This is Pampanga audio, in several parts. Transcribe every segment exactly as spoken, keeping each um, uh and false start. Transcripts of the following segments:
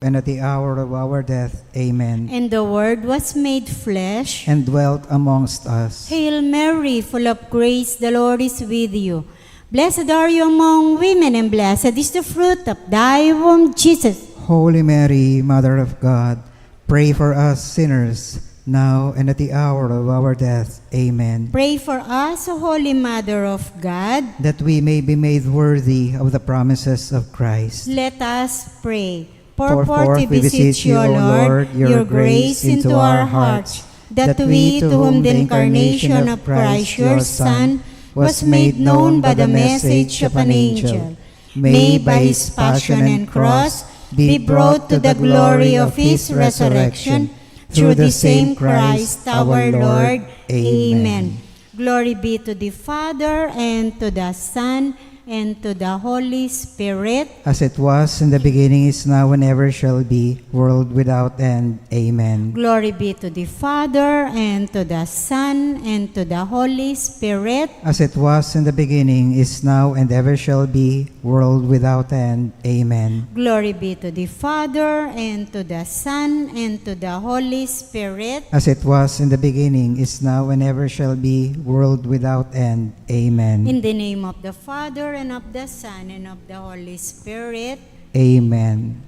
and at the hour of our death. Amen. And the Word was made flesh and dwelt amongst us. Hail Mary, full of grace, the Lord is with you. Blessed are you among women, and blessed is the fruit of thy womb, Jesus. Holy Mary, Mother of God, pray for us sinners, now and at the hour of our death. Amen. Pray for us, O Holy Mother of God, that we may be made worthy of the promises of Christ. Let us pray. Pour forth, we beseech you, O Lord, your grace into our hearts, that we, to whom the incarnation of Christ, your Son, was made known by the message of an angel, may by his passion and cross be brought to the glory of his resurrection, through the same Christ our Lord. Amen. Glory be to the Father, and to the Son, and to the Holy Spirit. As it was in the beginning, is now, and ever shall be, world without end. Amen. Glory be to the Father, and to the Son, and to the Holy Spirit. As it was in the beginning, is now, and ever shall be, world without end. Amen. Glory be to the Father, and to the Son, and to the Holy Spirit. As it was in the beginning, is now, and ever shall be, world without end. Amen. In the name of the Father, and of the Son, and of the Holy Spirit. Amen.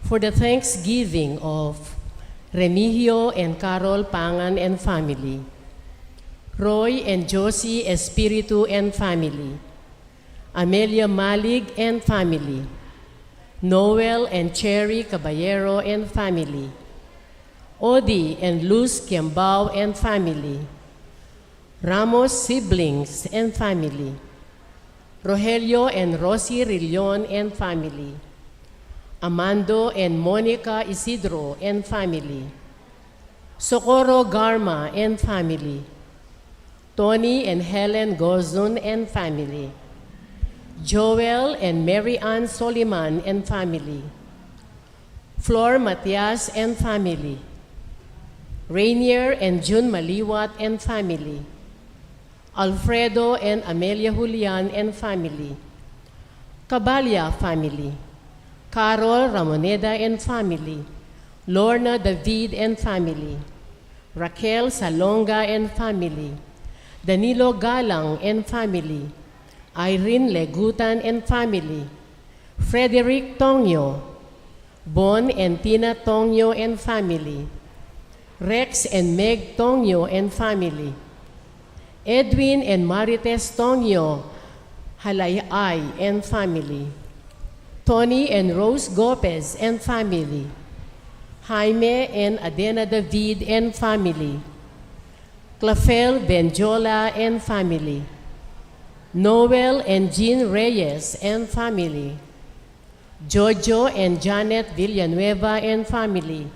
For the thanksgiving of Remigio and Carol Pangan and family, Roy and Josie Espiritu and family, Amelia Malig and family, Noel and Cherry Caballero and family, Odi and Luz Kiambao and family, Ramos siblings and family, Rogelio and Rosie Rillon and family, Amando and Monica Isidro and family, Socorro Garma and family, Tony and Helen Gozun and family, Joel and Mary Ann Soliman and family, Flor Matias and family, Rainier and June Maliwat and family, Alfredo and Amelia Julian and family, Cabalia family, Carol Ramoneda and family, Lorna David and family, Raquel Salonga and family, Danilo Galang and family, Irene Legutan and family, Frederick Tongyo, Bon and Tina Tongyo and family, Rex and Meg Tongyo and family, Edwin and Marites Tongyo Halayay and family, Tony and Rose Gopez and family, Jaime and Adena David and family, Clafel Benjola and family, Noel and Jean Reyes and family, Jojo and Janet Villanueva and family,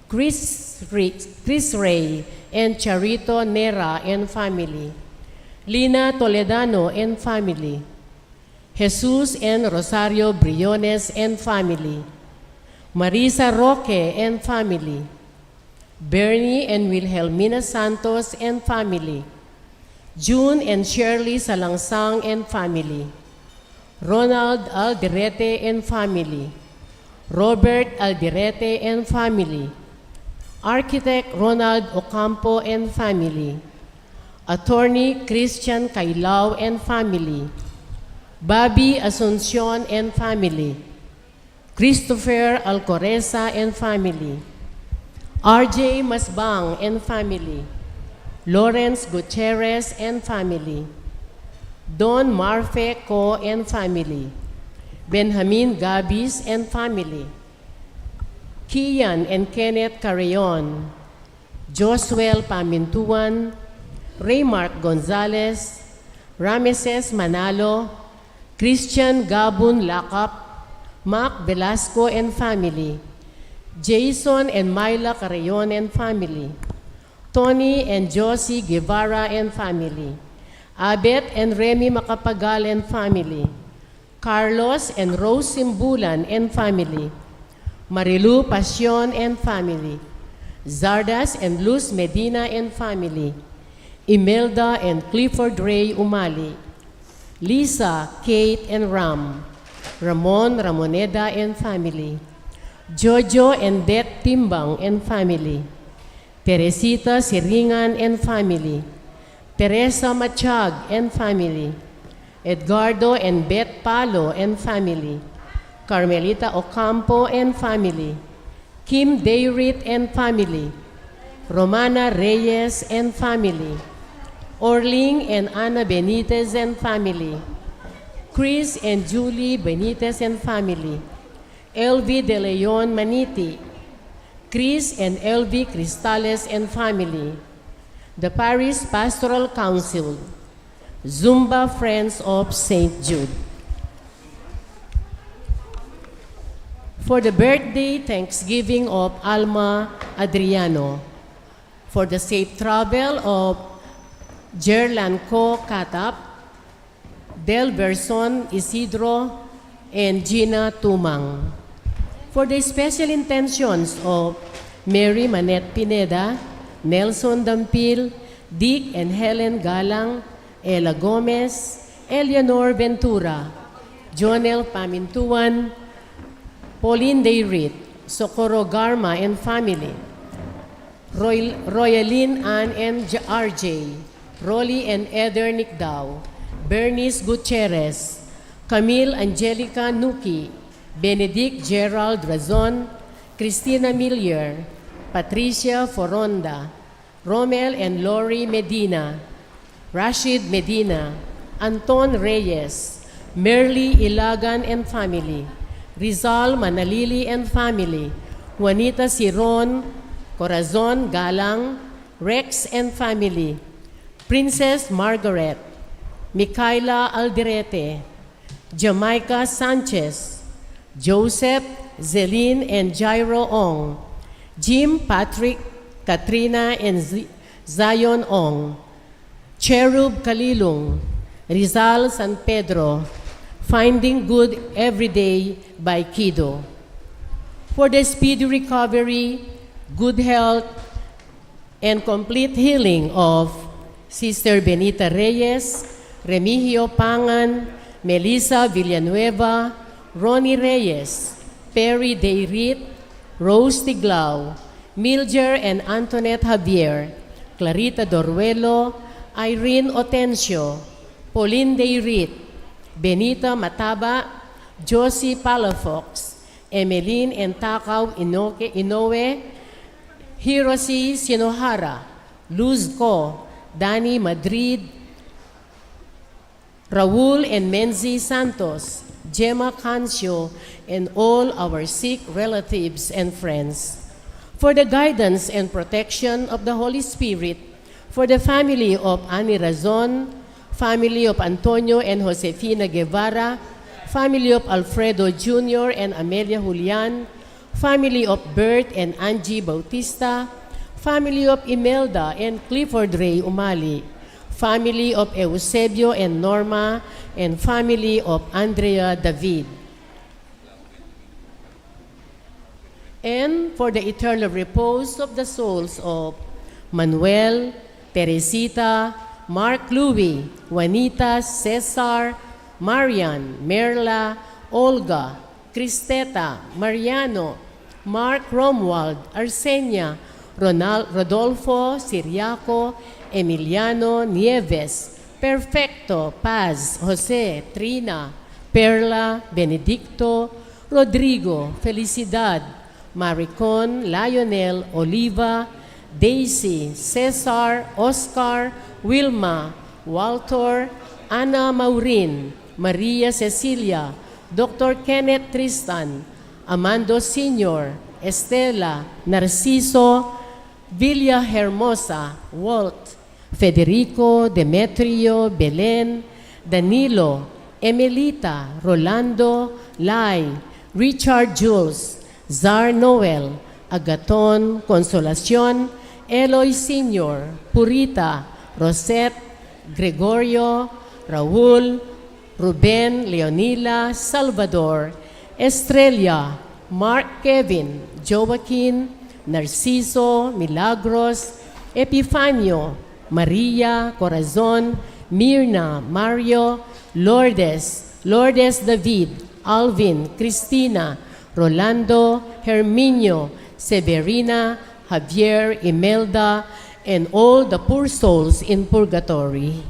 Chris, Ri- Chris Ray and Charito Nera and family, Lina Toledano and family, Jesus and Rosario Briones and family, Marisa Roque and family, Bernie and Wilhelmina Santos and family, June and Shirley Salangsang and family, Ronald Alderete and family, Robert Alderete and family, Architect Ronald Ocampo and family, Attorney Christian Kailao and family, Bobby Asuncion and family, Christopher Alcoreza and family, R J Masbang and family, Lawrence Gutierrez and family, Don Marfe Co and family, Benjamin Gabis and family, Kian and Kenneth Carreon, Josuel Pamintuan, Raymark Gonzalez, Rameses Manalo, Christian Gabun Lakap, Mac Velasco and family, Jason and Myla Carreon and family, Tony and Josie Guevara and family, Abet and Remy Macapagal and family, Carlos and Rose Simbulan and family, Marilu Pasion and family, Zardas and Luz Medina and family, Imelda and Clifford Ray Umali, Lisa, Kate and Ram, Ramon Ramoneda and family, Jojo and Det Timbang and family, Teresita Siringan and family, Teresa Machag and family, Edgardo and Beth Palo and family, Carmelita Ocampo and family, Kim Dayrit and family, Romana Reyes and family, Orling and Ana Benitez and family, Chris and Julie Benitez and family, L V De Leon Maniti, Chris and L V Cristales and family, the Parish Pastoral Council, Zumba Friends of Saint Jude. For the birthday thanksgiving of Alma Adriano, for the safe travel of Jerlanco Catap, Del Verson Isidro, and Gina Tumang. For the special intentions of Mary Manette Pineda, Nelson Dampil, Dick and Helen Galang, Ella Gomez, Eleanor Ventura, Jonel Pamintuan, Pauline Dayrit, Socorro Garma and family, Roy- Royalyn Ann and J- R J, Rolly and Eder Nicdao, Bernice Gutierrez, Camille Angelica Nuki, Benedict Gerald Razon, Cristina Miller, Patricia Foronda, Romel and Lori Medina, Rashid Medina, Anton Reyes, Merly Ilagan and family, Rizal Manalili and family, Juanita Siron, Corazon Galang, Rex and family, Princess Margaret, Micaela Alderete, Jamaica Sanchez, Joseph, Zelin and Jairo Ong, Jim, Patrick, Katrina and Z- Zion Ong, Cherub Kalilung, Rizal San Pedro, Finding Good Every Day by Kido. For the speedy recovery, good health, and complete healing of Sister Benita Reyes, Remigio Pangan, Melissa Villanueva, Ronnie Reyes, Perry Dayrit, Rose Tiglao, Milger and Antoinette Javier, Clarita Doruelo, Irene Otencio, Pauline Dayrit, Benita Mataba, Josie Palafox, Emeline and Takao Inoke, Inoue, Hiroshi Shinohara, Luz Go, Danny Madrid, Raul and Menzi Santos, Gemma Cancio, and all our sick relatives and friends. For the guidance and protection of the Holy Spirit, for the family of Annie Razon, family of Antonio and Josefina Guevara, family of Alfredo Junior and Amelia Julian, family of Bert and Angie Bautista, family of Imelda and Clifford Ray Umali, family of Eusebio and Norma, and family of Andrea David. And for the eternal repose of the souls of Manuel, Teresita, Mark Louie, Juanita, Cesar, Marian, Merla, Olga, Cristeta, Mariano, Mark Romuald, Arsenia, Ronald, Rodolfo, Siriaco, Emiliano, Nieves, Perfecto, Paz, Jose, Trina, Perla, Benedicto, Rodrigo, Felicidad, Maricon, Lionel, Oliva, Daisy, Cesar, Oscar, Wilma, Walter, Ana Maureen, Maria Cecilia, Doctor Kenneth Tristan, Amando Senior, Estela, Narciso, Villa Hermosa, Walt, Federico, Demetrio, Belen, Danilo, Emelita, Rolando, Lai, Richard, Jules, Zar, Noel, Agaton, Consolacion, Eloy Senior, Purita, Rosette, Gregorio, Raul, Ruben, Leonila, Salvador, Estrella, Mark, Kevin, Joaquin, Narciso, Milagros, Epifanio, Maria, Corazon, Mirna, Mario, Lourdes, Lourdes, David, Alvin, Cristina, Rolando, Herminio, Severina, Javier, Imelda, and all the poor souls in purgatory.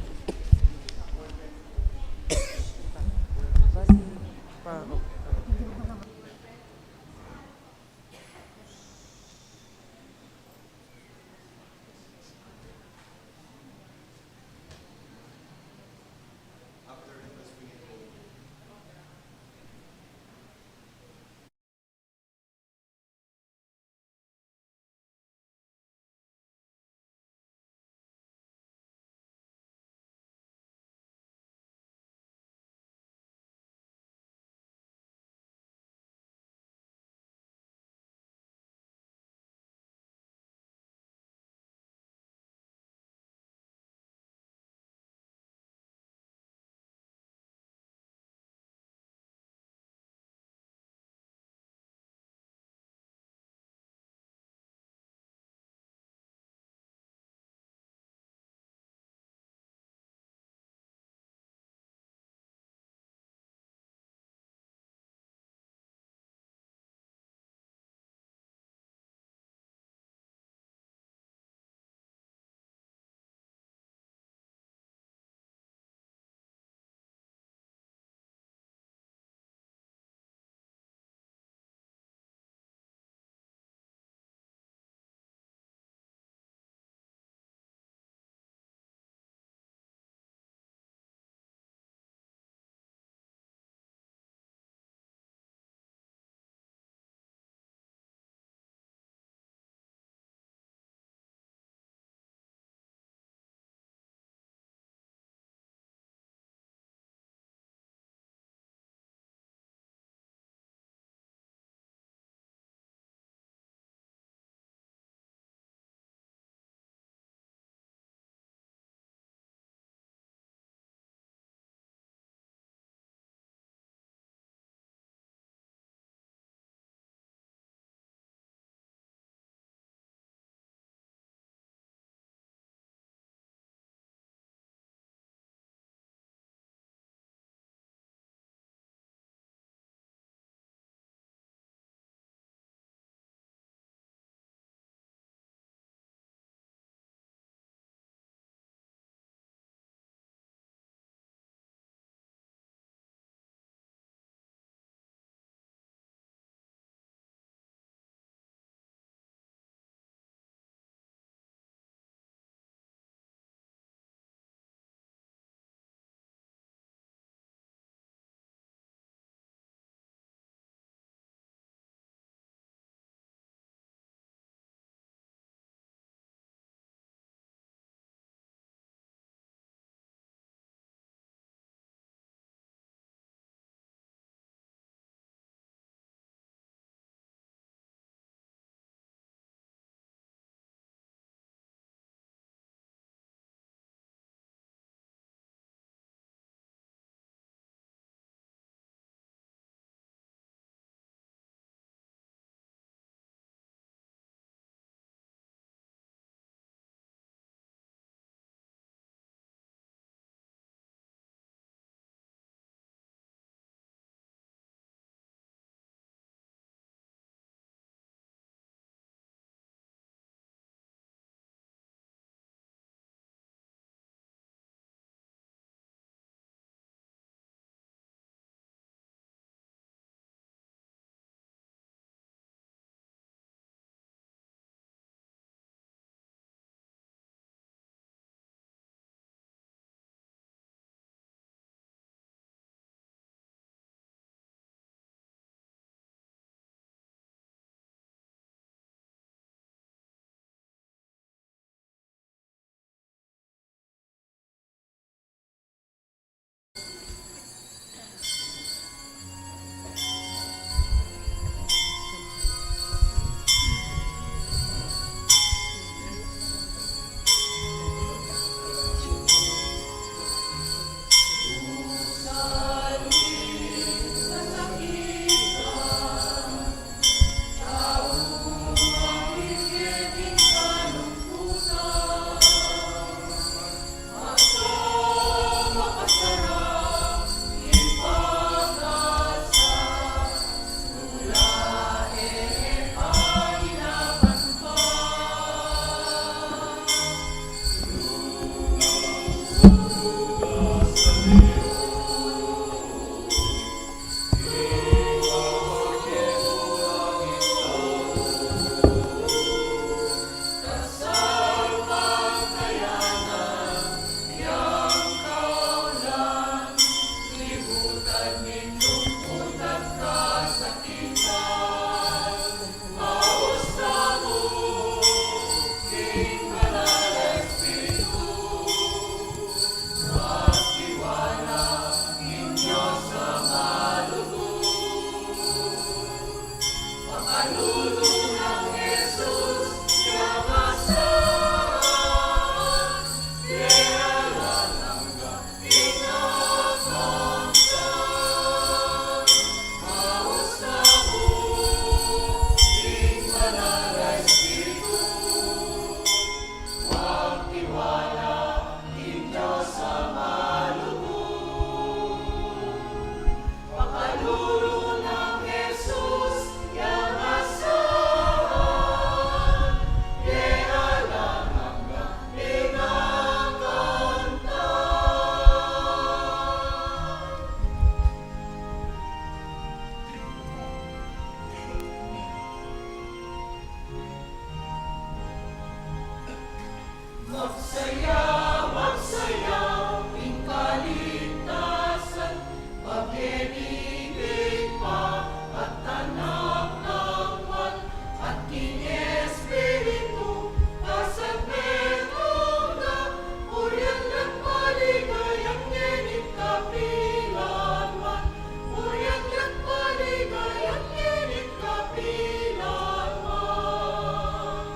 Magsaya, magsaya, ing kaligtasan, pagyenibig pa, at anak naman, at king Espiritu, kasagmetung na, purian at paligayan ngeni at kapilan man, purian at paligayan ngeni at kapilan man.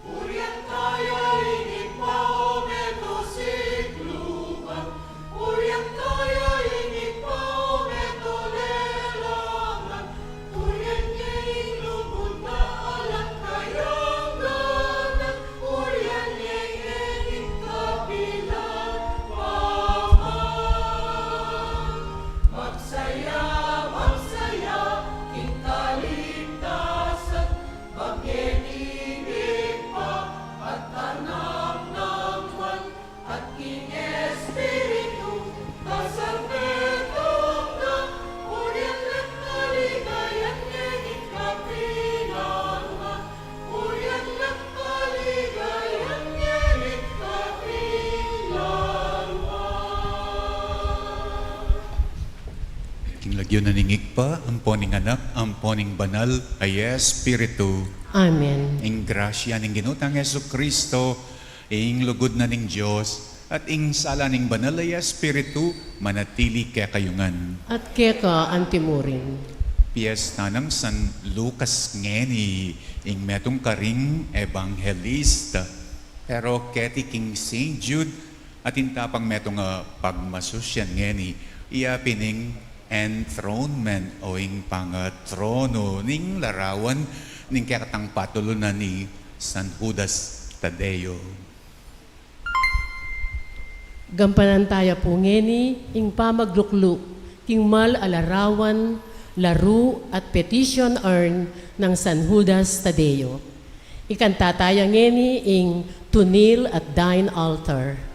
Purian taya ing Ibpa o meto sikluban. Purian taya ing Ibpa o meto lalaman. Purian ye ing lugud na alang kayangganan. Purian ye ing kapilan pa man. Magsaya, magsaya, king kaligtasan. Pagyenibig pa, at anak naman, at king Espiritu, kasagmetung na, purian at paligayan ngeni at kapilan man, purian at paligayan ngeni at kapilan man. King lagyu na ning Ibpa, ampo ning Anak, ampo ning Banal a Espiritu. Amen. Ing grasya ning Ginu tang Jesucristo, ing lugud na ning Dios, at ing sala ning Banal a Espiritu, manatili kekayu ngan. At keka antimurin. Piesta nang San Lucas ngeni, ing metung karing ebanghelista. Pero keti king Saint Jude, atin ta pang metung a pagmasusyan ngeni, iya pin ing enthronement o ing pangatronu ning larawan ning kekatang patulunan i San Judas Tadeo. Gampanan taya pu ngeni ing pamagluklu king mal a larawan, laru at petition urn nang San Judas Tadeo. Ikanta taya ngeni ing To Kneel at Thine Altar.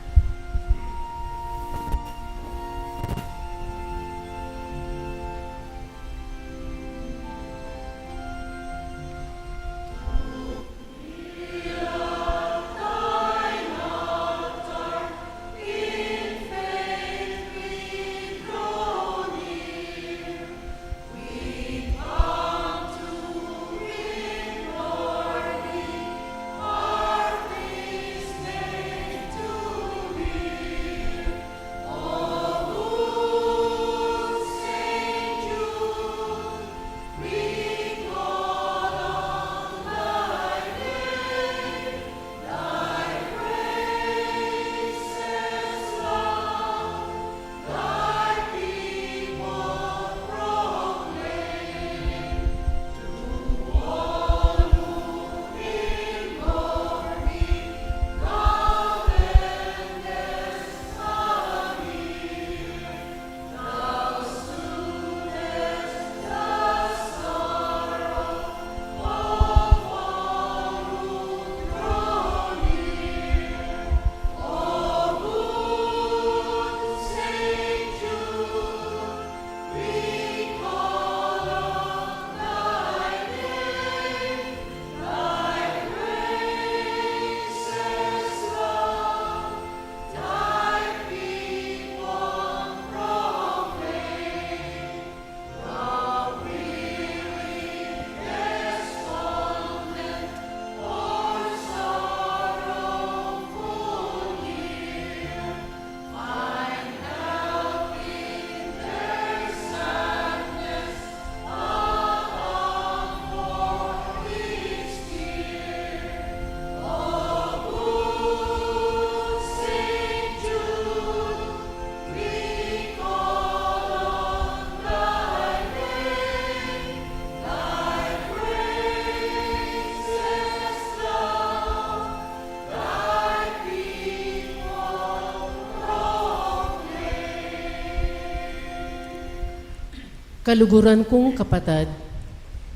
Kaluguran kung kapatad,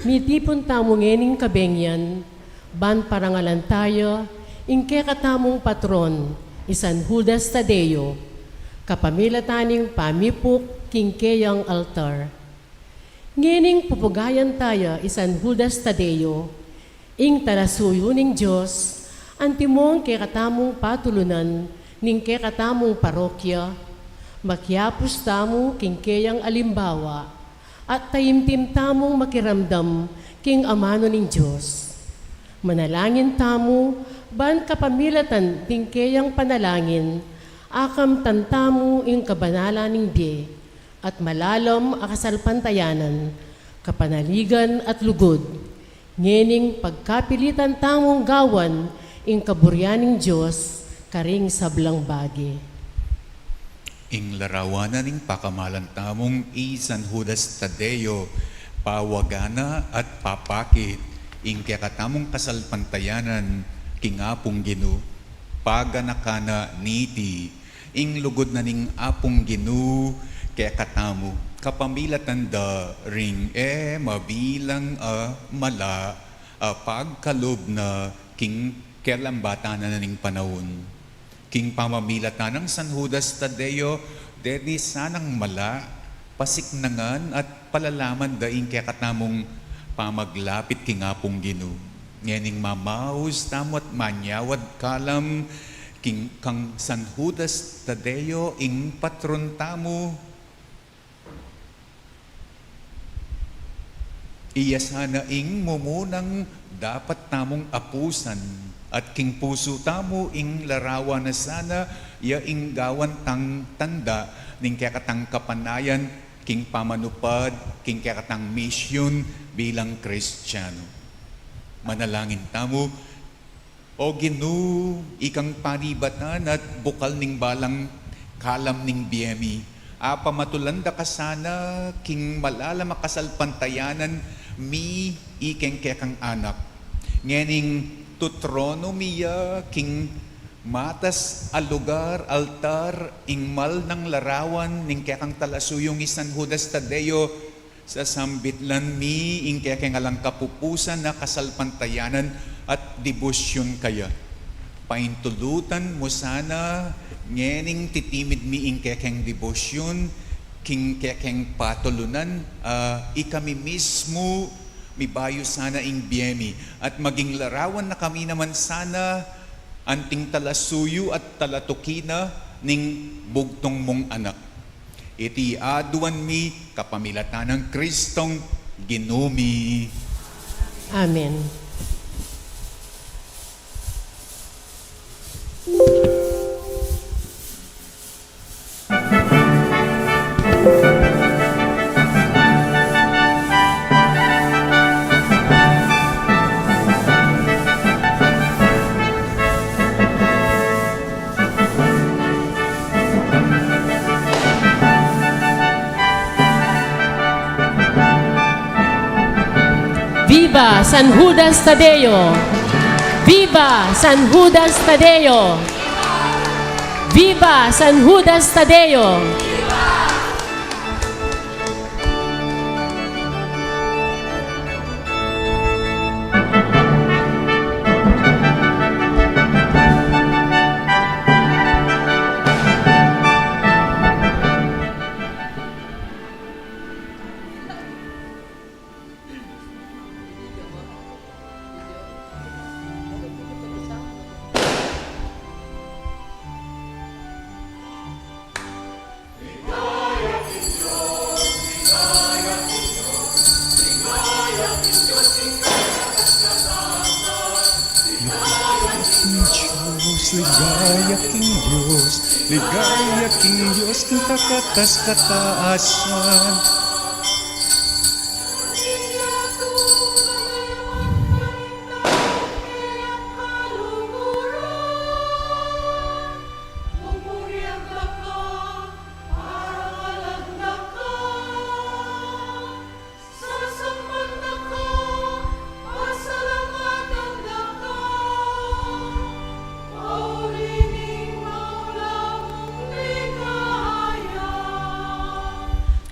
mitipun tamu ngening kabengyan, ban parangalan taya ing kekatamung patron, i San Judas Tadeo, kapamilatan ning pamipuk king keyang altar. Ngening pupugayan taya i San Judas Tadeo, Ing talasuyu ning Dios, antimong kekatamung patulunan ning kekatamung parokya, makiapus tamu king keyang alimbawa, at taimtim tamung makiramdam king amanu ning Dios. Manalangin tamu, ban kapamilatan ding keyang panalangin, akamtan tamu ing kabanalan ning bie, at malalam a kasalpantayanan, kapanaligan at lugud. Ngening pagkapilitan tamung gawan ing kaburian ning Dios karing sablang bage. Ing larawan na ning pakamalan tamung i San Judas Tadeo, pawagan na at papakit ing kekatamung kasalpantayanan king Apung Ginu, paganakan na niti ing lugud na ning Apung Ginu kekatamu, kapamilatan da ring e mabilang a mala a pagkalub na king kelambatan na ning panaun. King pamamilatan nang San Judas Tadeo, deni sanang mala, pasiknangan at palalaman da ing kekatamung pamaglapit king Apung Ginu. Ngening mamaus tamu at manyawad kalam king kang San Judas Tadeo ing patron tamu, iya sana ing mumunang dapat tamung apusan, at king pusu tamu ing larawan na sana ya ing gawan tang tanda ning kekatang kapanayan king pamanupad king kekatang misyun bilang Kristiyanu. Manalangin tamu. O Ginu, ikang panibatan at bukal ning balang kalam ning bie mi, apamatulan da ka sana king malalam a kasalpantayanan mi ikeng kekang anak. Ngening tutronu mi ya king matas a lugar, altar, ing mal nang larawan ning kekang talasuyung i San Judas Tadeo, sasambitlan mi ing kekeng alang kapupusan a kasalpantayanan at debosyun kaya. Paintulutan mu sana ngening titimid mi ing kekeng debosyun king kekeng patulunan, a, ikami mismu mibayu sana ing bie mi, at maging larawan na kami naman sana anting talasuyu at talatuki na ning bugtung mung anak. Iti aduan mi kapamilatan nang Kristong Ginu mi. Amen. Viva San Judas Tadeo! Viva San Judas Tadeo! Viva San Judas Tadeo! Ligaya king Dios, ligaya king Dios, king Dios, king kakatas-katasan.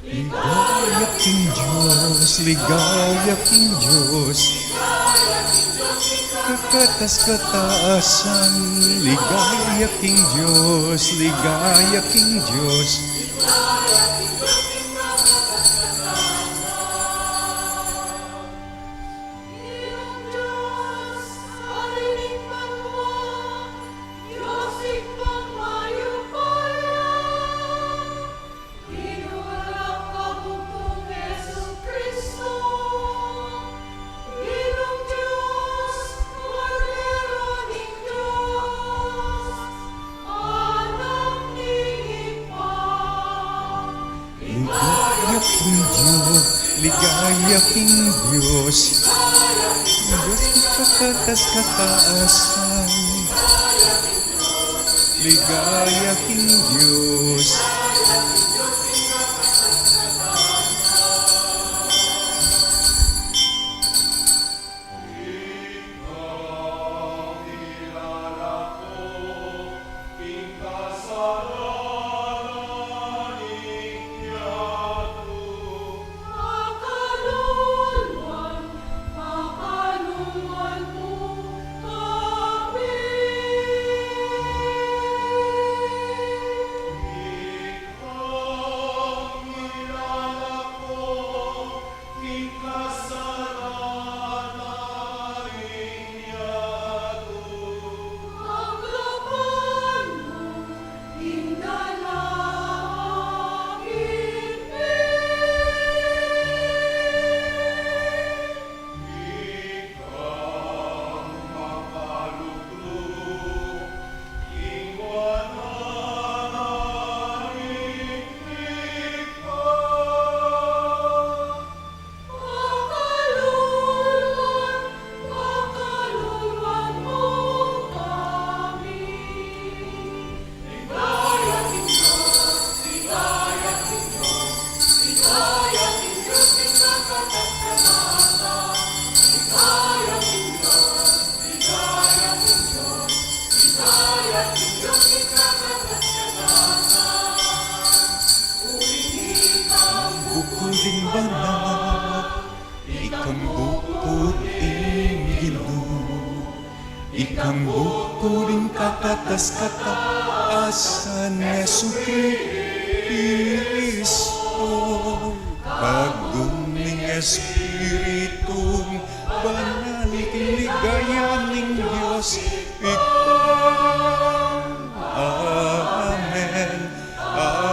Ligaya king Dios, ligaya king Dios, kakatas-katasan. Ligaya king Dios, ligaya king Dios. King Dios, Dios king kakatas-katasan. Ligaya king Dios. Bukul ding banal, ikang bukul ing Ginu. Ikang bukul ing kakatas-katasan, Jesucristo. Pagdung ning Espiritung Banal, king ligaya ning Dios Ibpa. Amen. Amen. Amen.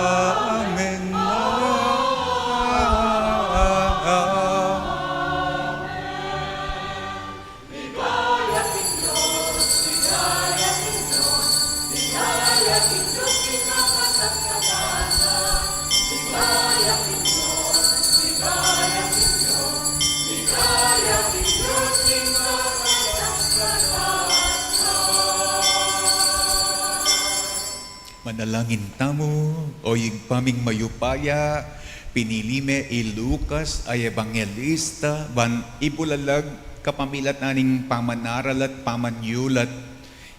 Manalangin tamu. O Ibpa ming mayupaya, pinili me i Lucas a ebanghelista ban ibulalag kapamilatan ning pamanaral at pamanyulat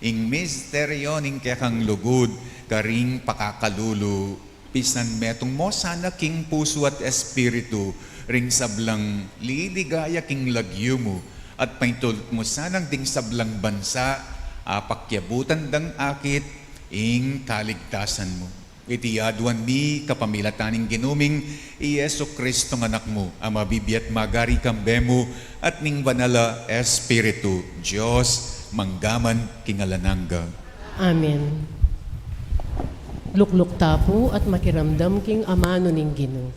ing misteryo ning kekang lugud karing pakakalulu. Pisan metung mu sana king pusu at espiritu ring sablang liligaya king lagyu mu, at paintuluk mu sanang ding sablang bansa apakyabutan dang akit ing kaligtasan mu. Iti aduan mi kapamilatan ning Ginu ming i Jesucristo nga Anak mu, a mabibie at magari kambe mu at ning Banal a Espiritu, Dios, mangga man king alang angga. Amen. Lukluk ta pu at makiramdam king amanu ning Ginu.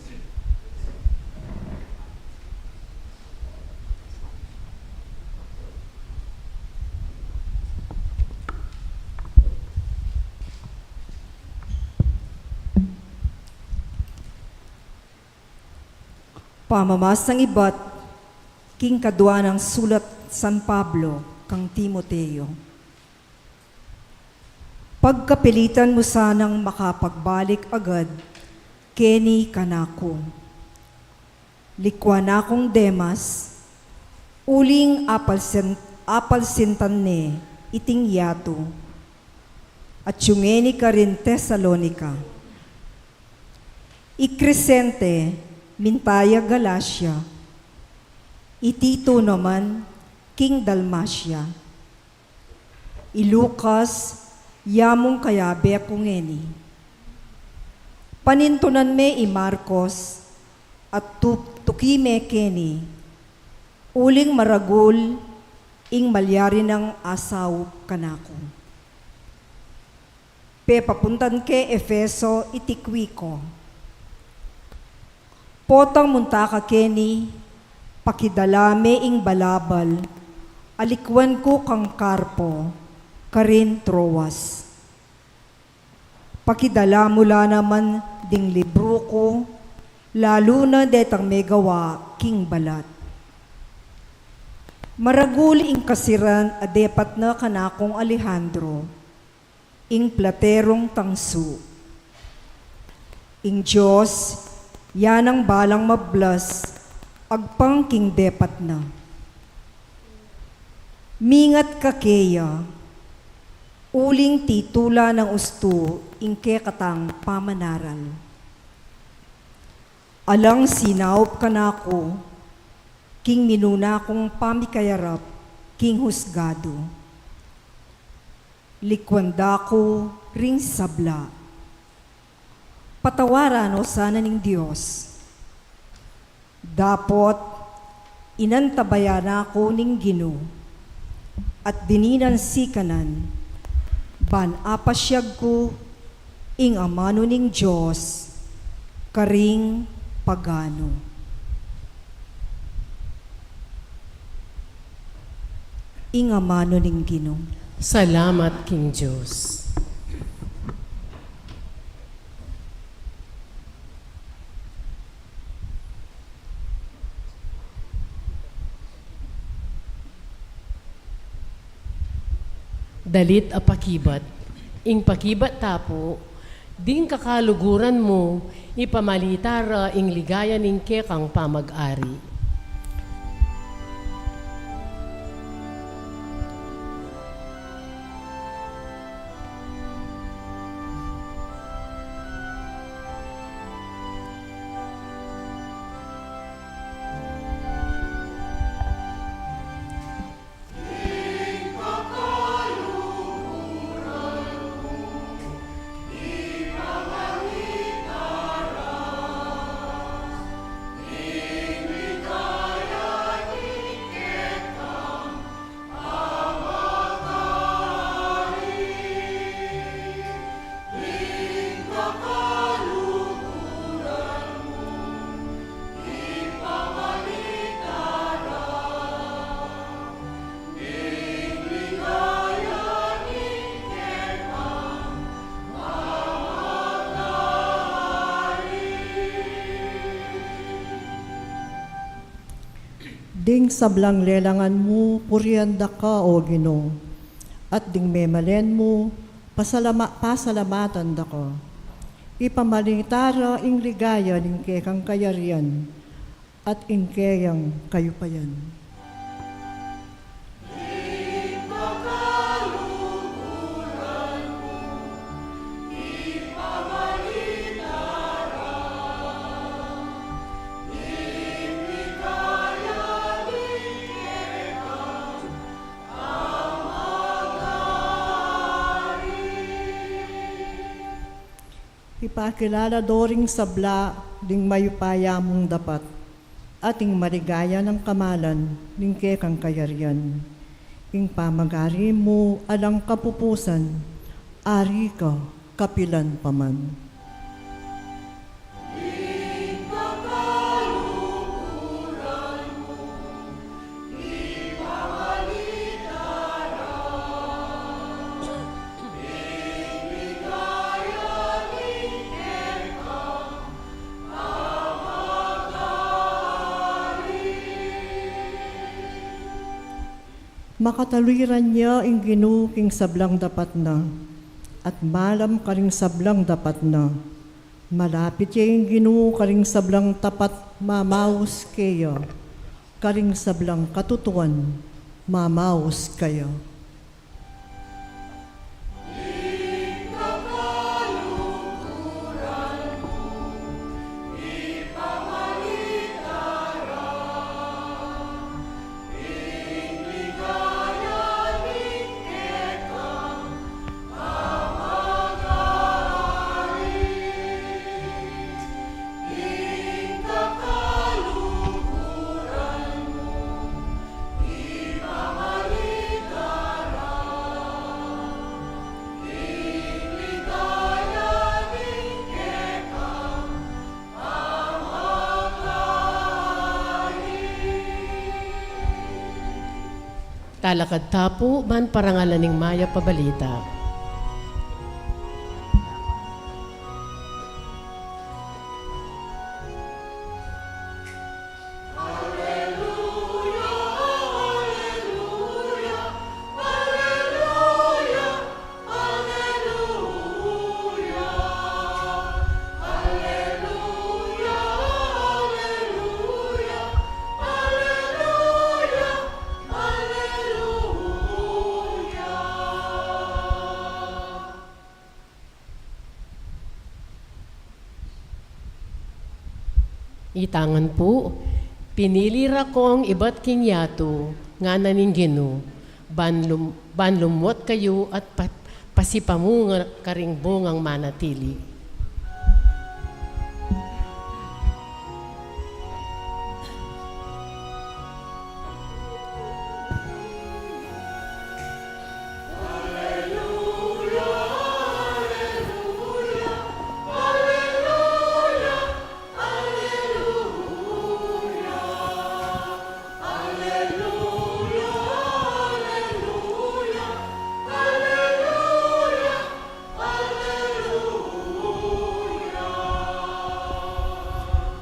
Pamamasang ibat king kadua nang sulat San Pablo kang Timoteo. Pagkapilitan mu sanang makapagbalik agad keni kanaku. Likuan na kung Demas, uling apalsen-, apalsintan ne iting yatu, at yung ngeni karin Tesalonica. I Crescente, minta ya Galacia, i Tito naman king Dalmacia. I Lucas, ya mung kayabe ku ngeni. Panintunan me i Marcos, at tu-, tuki me keni, uling maragul ing malyari nang asaup kanaku. Pepapuntan ke Efeso i Tiquico. Potang munta ka keni, pakidala me ing balabal a likuan ku kang Carpo karin Troas. Pakidala mu la naman ding libru ku, lalu na detang megawa king balat. Maragul ing kasiran a depat na kanakung Alejandro, ing platerung tangsu. Ing Dios, ya nang balang mablas, agpang king depat na. Mingat ka keya, uling titula nang ustu ing kekatang pamanaral. Alang sinaup kanaku, king minuna kung pamikayarap king husgadu. Likuan da ku ring sabla. Patawaran no sana ning Dios. Dapot, inantabayanan ku ning Ginu, at dininan sikanan, ban apasyag ku ing amanu ning Dios, karing pagano. Ing amanu ning Ginu. Salamat king Dios. Dalit a pakibat. Ing pakibat ta pu, ding kakaluguran mu, ipamalita ra ing ligaya ning kekang pamag-ari. Ding sablang lelangan mu, purian da ka, O Ginu, at ding memalen mu, pasalama-, pasalamatan da ka. Ipamalita ra ing ligaya ning kekang kayarian, at ing keyang kayupayan. Ipakilala do ring sabla ding mayupaya mung dapat, at ing maligaya nang kamalan ning kekang kayarian. Ing pamag-ari mu alang kapupusan, ari ka kapilan pa man. Makataluiran ya ing Ginu king sablang dapat na, at malam karing sablang dapat na. Malapit ya ing Ginu karing sablang tapat mamaus keya, karing sablang katutuan mamaus keya. Talakad ta pu ban parangalan ing mayap a balita. Itangan pu, pinili ra kong ibat king yatu, ngana ning Ginu, ban lum-, ban lumwat kayu at pa-, pasipa mu nga karing bungang manatili.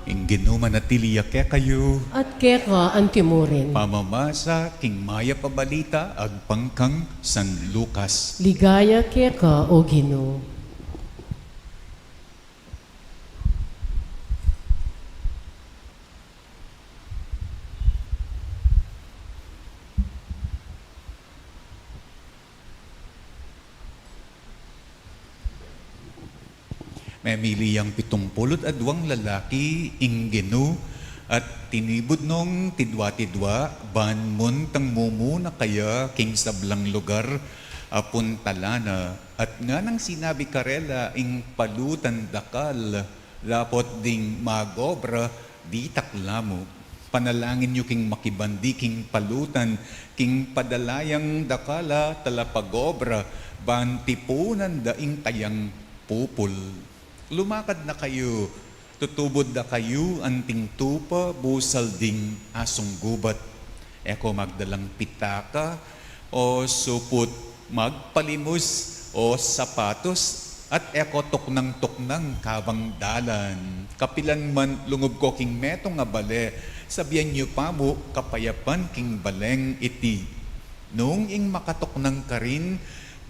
Ing Ginu manatili ya kekayu. At keka antimurin. Pamamasa king Mayap a Balita agpang kang San Lucas. Ligaya keka, O Ginu. Memili yang pitung pulu't adwang lalaki ing Ginu, at tinibud nong tidwa-tidwa, ban muntang mumuna kaya king sablang lugar a puntalan na, at nganang sinabi karela, ing palutan dakal, dapot ding mag-obra, ditak la mu. Panalangin yu king makibandi king palutan, king padala yang dakal a talapag-obra, ban tipunan da ing kayang pupul. Lumakad na kayu, tutubud da kayu anting tupa, busal ding asung gubat. E ko magdalang pitaka, o suput magpalimus, o sapatos, at e ko tuknang-tuknang kabang dalan. Kapilan man lungub ko king metung a bale, sabian yu pa mu, kapayapan king baleng iti. Nung ing makatuknang karin,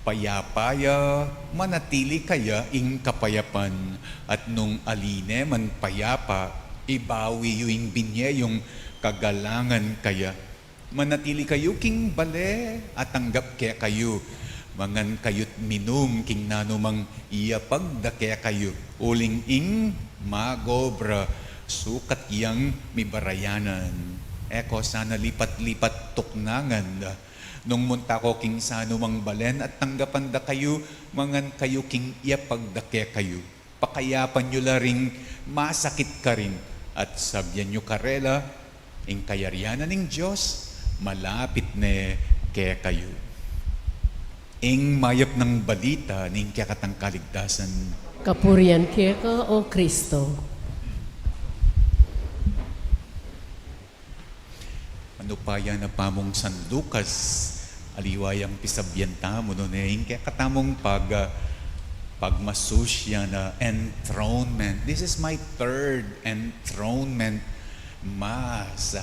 payapa ya, manatili kaya ing kapayapan, at nung ali ne man payapa, ibawi yu ing binye yung kagalangan kaya. Manatili kayu king bale, at tanggap kekayu. Mangan kayu't minum king nanumang iyapag da kekayu. Uling ing mag-obra, sukat yang mibarayanan. E ko sana lipat-lipat tuknangan. Nung munta ko king sanumang balen at tanggapan da kayu, mangan kayu king iyapag da kekayu. Pakayapan yu la ring masakit karin, at sabian yu karela, ing kayarian na ning Dios malapit ne kekayu. Ing mayap nang balita ning kekatang kaligtasan. Kapurian keka, O Kristo. Manupayan a pamung San Lucas, aliwa yang pisabian tamu, no, ne, ing kekatamung pag-, ah, pagmasusyan a enthronement. This is my third enthronement mass.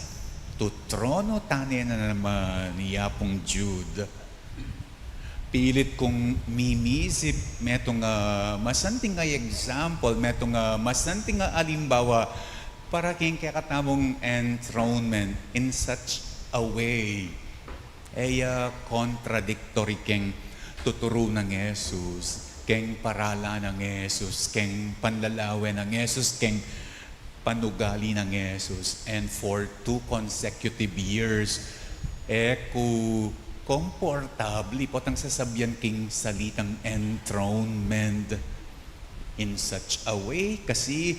Tutrono tane na naman i Apung Jude. Pilit kung mimisip metung a masanting a example, metung a masanting a alimbawa para king kekatamung enthronement in such a way. E ya contradictory keng tuturu nang Jesus, keng paralan nang Jesus, keng panlalawe nang Jesus, keng panugali nang Jesus, and for two consecutive years, e ku komportable potang sasabian king salitang enthronement in such a way kasi,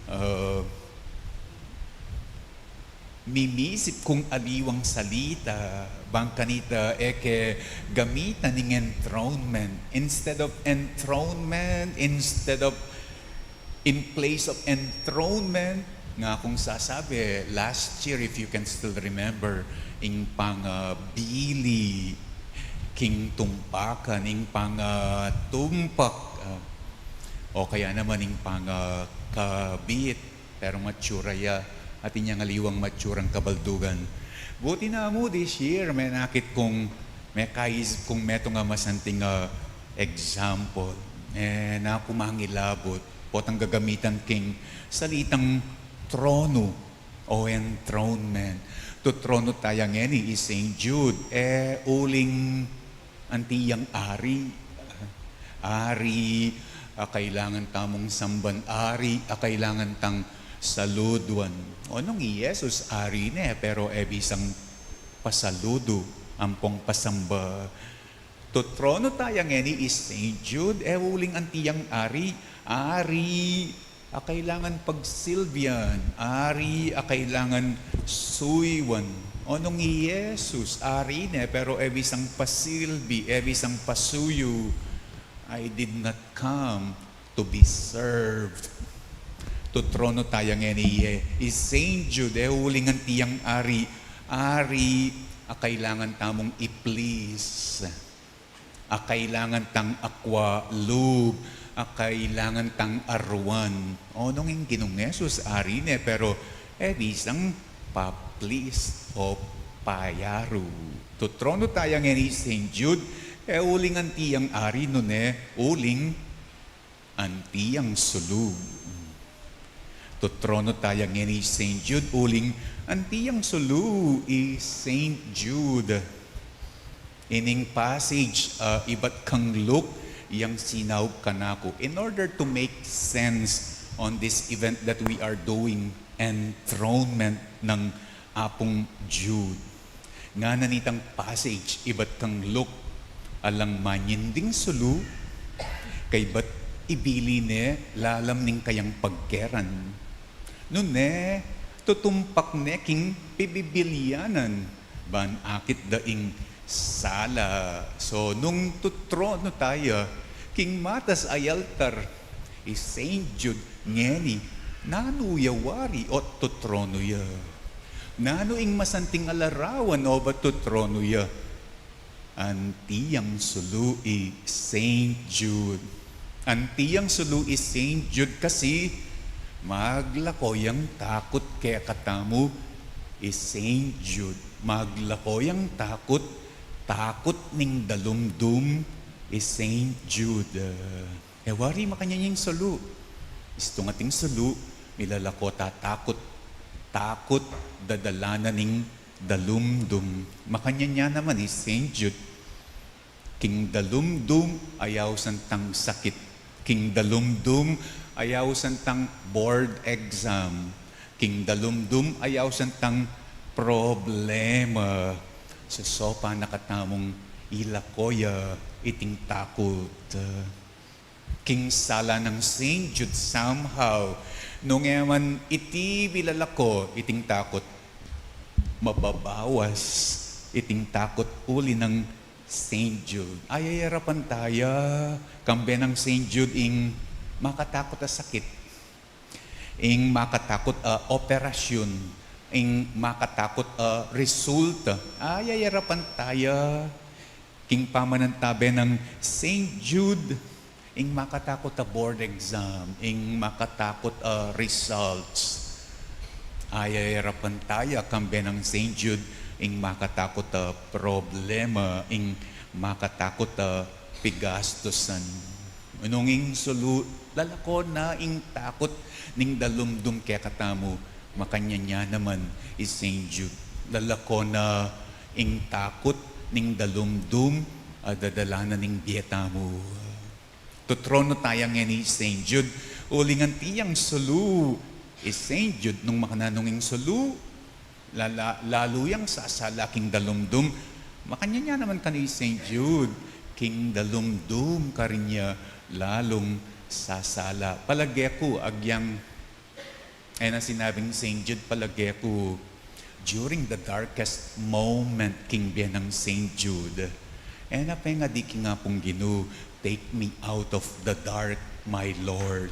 uh, mimisip kung aliwang salita bang kanita e ke gamitan ing enthronement. Instead of enthronement, instead of In place of enthronement, nga kung sasabi, last year, if you can still remember, ing pangabili king tumpakan, ing pangatumpak, ah, o kaya naman ing pangakabit, pero matsura ya, atin yang aliwang matsurang kabaldugan. Buti namu this year, menakit kung, mekaisip kung metung a masanting a example, e na ku mangilabot potang gagamitan king salitang trono o enthronement. Tutrono taya ngeni i Saint Jude, e uling anti yang ari. Ari a kailangan tamung samban, ari a kailangan tang Saluduan. O nung i Jesus ari ne, pero e bisang pasaludu ampong pasamba. Tutronu taya ngeni i Saint Jude, e uling anti yang ari, ari a kailangan pagsilbian, ari a kailangan suyuan. O nung i Jesus ari ne, pero e bisang pasilbi, e bisang pasuyu. I did not come to be served. Tutronu taya ngeni ye, i Saint Jude, e uling anti yang ari, ari a kailangan tamung i-please, a kailangan tang akwa lub, a kailangan tang aruan. O nung ing Ginung Jesus ari ne, pero e bisang pa-please o payaru. Tutronu taya ngeni i Saint Jude, e uling anti yang ari, nune uling anti yang sulu. Tutronu taya ngeni i Saint Jude, uling anti yang sulu i Saint Jude. Ining passage, ah, ibat kang Luke, yang sinaup kanaku. In order to make sense on this event that we are doing, enthronement ng Apung Jude. Ngana nitang passage ibat kang Luke, alang manyinding sulu, kaybat ibili ne lalam ning kayang pagkeran. Nune, tutumpak ne king pibibilianan, ban akit da ing sala. So, nung tutronu taya king matas a altar, i Saint Jude ngeni, nanu ya wari o't tutronu ya? Nanu ing masanting a larawan obat tutronu ya? Anti yang sulu i Saint Jude. Anti yang sulu i Saint Jude kasi maglako yang takut kekatamu i Saint Jude. Maglako yang takut, takut ning dalumdum i Saint Jude. E wari makanyan ing sulu. Istung ating sulu, milalako ta takut. Takut dadalanan ning dalumdum. Makanyan ya naman i Saint Jude. King dalumdum, ayausan tang sakit. King dalumdum, ayausan tang board exam. King dalumdum, ayausan tang problema. Sosopan na katamung ilako ya iting takut. King sala nang Saint Jude somehow, nung e man iti bilalako iting takut, mababawas iting takut uli nang Saint Jude. Ayayarapan taya, kambe nang Saint Jude, ing makatakut a sakit, ing makatakut a operasyun, ing makatakut a resulta. Ayayarapan taya, king pamanantabe nang Saint Jude, ing makatakut a board exam, ing makatakut a results. Ayayarapan taya, kambe nang Saint Jude, ing makatakut a problema, ing makatakut a pigastusan. Nung ing sulu, lalako na ing takut ning dalumdum kekatamu, makanyan ya naman i Saint Jude. Lalako na ing takut ning dalumdum a dadalanan ning bie tamu. Tutronu taya ngeni i Saint Jude, uling anti yang sulu i Saint Jude. Nung makananu ing sulu, lala-, lalu yang sasala king dalumdum. Makanyan ya naman kanu i Saint Jude, king dalumdum karin ya lalung sasala. Palage ku, agyang E na sinabing Saint Jude, palage ku, during the darkest moment king bie nang Saint Jude, e na pengadi king Apung Ginu, "Take me out of the dark, my Lord."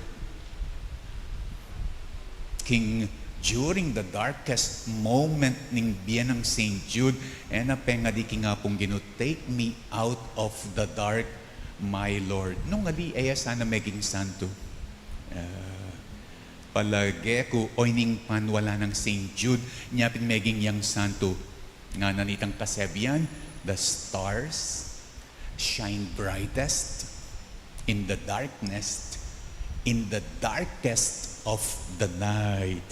King, during the darkest moment ning bie nang Saint Jude, e na pengadi king Apung Ginu, "Take me out of the dark, my Lord." Nung ali, e ya sana meging santu. Ah, palage ku, o ining panwala nang Saint Jude, nya pin meging yang santu. Ngana nitang kasebian, "The stars shine brightest in the darkness, in the darkest of the night."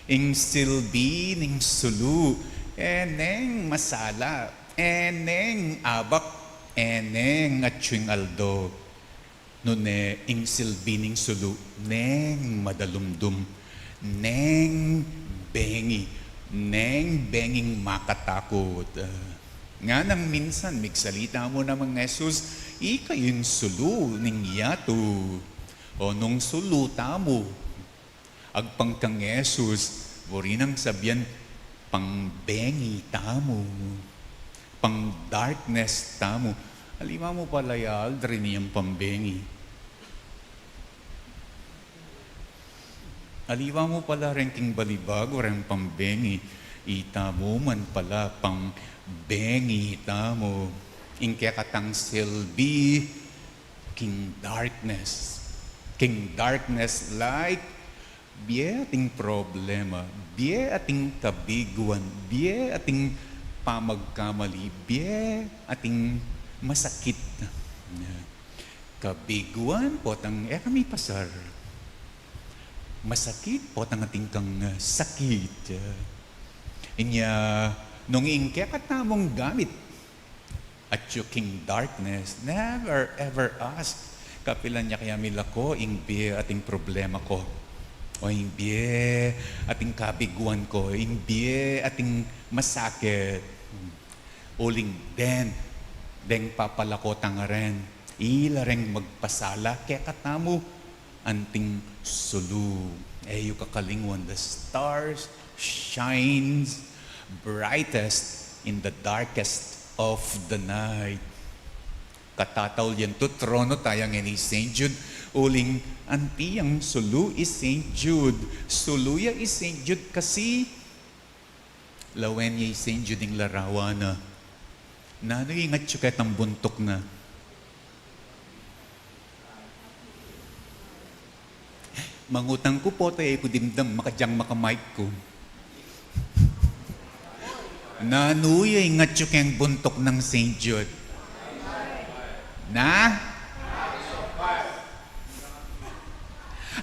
Ing silbi ning sulu, e neng masala, e neng abak, e neng atyu ing aldo. Nune ing silbi ning sulu, neng madalumdum, neng bengi, neng benging makatakut. Ah, nganang minsan migsalita mu namang Jesus, ika ing sulu ning yatu. O nung sulu tamu, agpang kang Jesus, buri nang sabian, pangbengi tamu, pang-darkness tamu. Aliwa mu pala ya, Aldrin, yang pambengi. Aliwa mu pala reng king balibagu, reng pambengi. Itamu man pala pambengi tamu. Ing kekatang silbi, king darkness. King darkness light, bie ating problema, bie ating kabiguan, bie ating pamagkamali, bie ating masakit. Kabiguan potang e kami pasar. Masakit potang atin kang, ah, sakit. Inya, nung ing kekatamung gamit atyu king darkness, never ever ask, kapilan ya kaya milako ing bie ating problema ku, o ing bie ating kabiguan ku, ing bie ating masakit. Uling den, deng papalako tang aren, ila reng magpasala kekatamu anting sulu. E yu kakalingwan, the stars shines brightest in the darkest of the night. Katataul yan, tutrono taya ngeni i Saint Jude, uling anti yang sulu i Saint Jude. Sulu ya i Saint Jude kasi lawen ya i Saint Jude ing larawan na. Nanu ing atyu ketang buntuk na? Mangutang ku pota e ku dimdam, makadyang maka-mic ku. Nanu ya ing atyu keng buntuk nang Saint Jude? Na?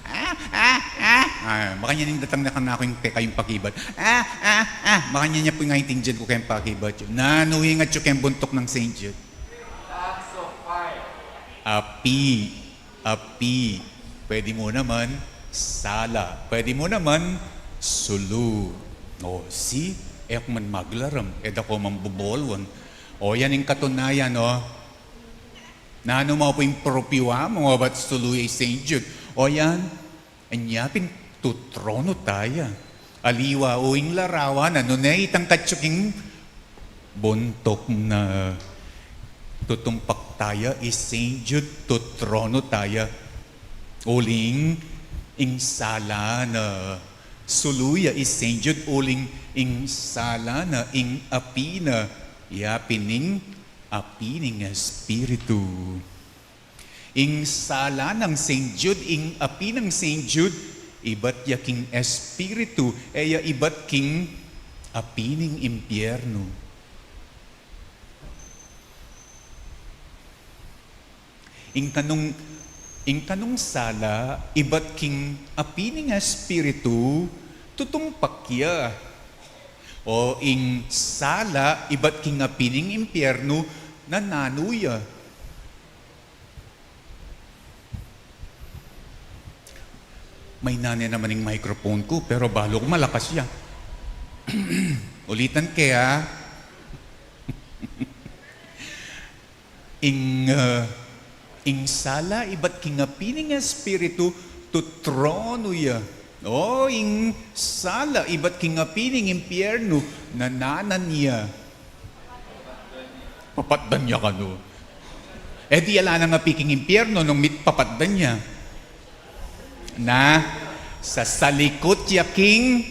Ah, ah, ah. Ah, makanyan ing datang na kanaku ing kekayung pakibat. Ah, ah, ah. Makanyan ya pu ing aintindian ku keng pakibat yu. Nanu ing atyu keng buntuk nang Saint Jude? Api. Api. Pwede mu naman sala. Pwede mu naman sulu. O, si, e ku man maglaram, e da ku man bubolwan. O, yan ing katunayan, o. Nanu mu pu ing propyu amu, o, bat sulu ya i Saint Jude? O yan, anya pin tutrono taya. Aliwa o ing larawan, nanu ne itang katyu king buntuk na? Tutumpak taya, i Saint Jude tutrono taya. Uling ing sala na, sulu ya i Saint Jude, uling ing sala na, ing api na, ya pin ing api ning Espiritu. Ing sala nang Saint Jude, ing api nang Saint Jude, ibat ya king Espiritu, e ya ibat king api ning impyernu. Ing kanung, ing kanung sala ibat king api ning Espiritu, tutumpak ya. O ing sala ibat king api ning impyernu, nananu ya? Maina ne naman ing microphone ku, pero balu ku malakas ya. Ulitan ke, a. Ing, ah, ing sala ibat king api ning Espiritu, tutrono ya. O, ing sala ibat king api ning impyernu, nananan ya? Papatdan ya kanu? E di ala nang api king impyernu nung mit papatdan ya? Na, sasalikut ya king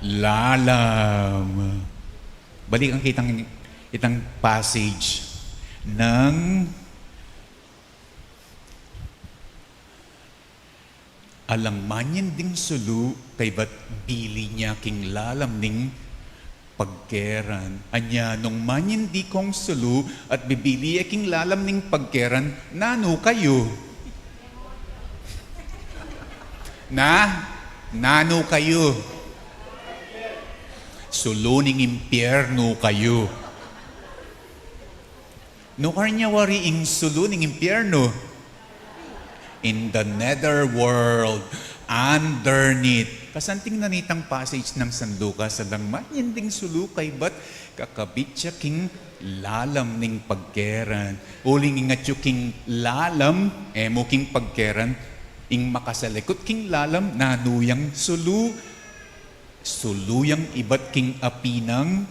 lalam. Balikan ke itang, itang passage. Nang alang manyan ding sulu, kaybat bili ne king lalam ning pagkeran. Anya nung manyan ding sulu at bibili ya king lalam ning pagkeran, nanu kayu? Na, nanu kayu? Sulu ning impyernu kayu. Nukarin ya wari ing sulu ning impyernu? In the nether world. Underneath. Kasanting na nitang passage nang San Lucas, alang man, ing ding sulu kaybat kakabit ya king lalam ning pagkeran. Uling ing atyu king lalam, e mu king pagkeran, ing makasalikut king lalam, nanu yang sulu, sulu yang ibat king api nang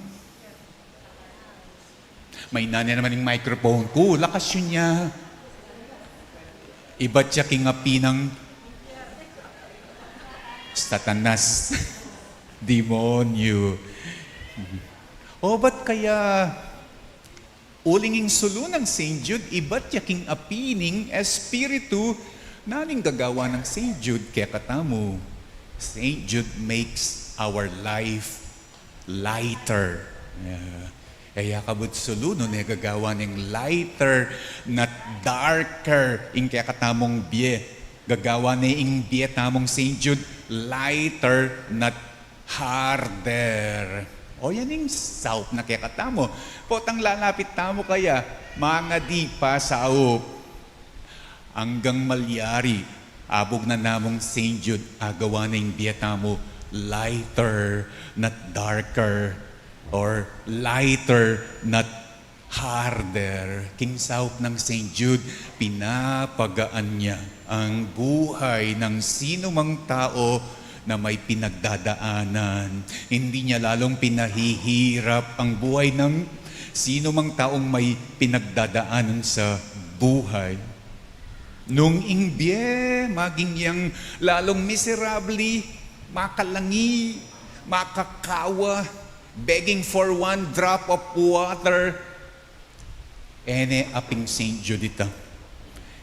Maina ne naman ing microphone ku. Lakas yu nya. Ibat ya king api nang Satanas. Demonyo. O, bat kaya uling ing sulu nang Saint Jude, ibat ya king api ning Espiritu, nanu ing gagawan nang Saint Jude kekatamu? Saint Jude makes our life lighter. Yeah. E ya kabud sulu, nune gagawan neng lighter, not darker, ing kekatamung bie. Gagawan ne ing bie tamung Saint Jude, lighter, not harder. O, yan ing saup na kekatamu. Potang lalapit tamu kaya, mangadi pa saup. Anggang malyari, abug na namung Saint Jude, agawan ne ing bie tamu lighter, not darker, or lighter, not harder. King saup nang Saint Jude, pinapagaan ya ang buhay ng sinumang tao na may pinagdadaanan. Hindi niya lalong pinahihirap ang buhay ng sinumang taong may pinagdadaanan sa buhay. Nung ing bie maging yang lalong miserable, makalangi, makakawa, begging for one drop of water, e ne aping Saint Jude ita.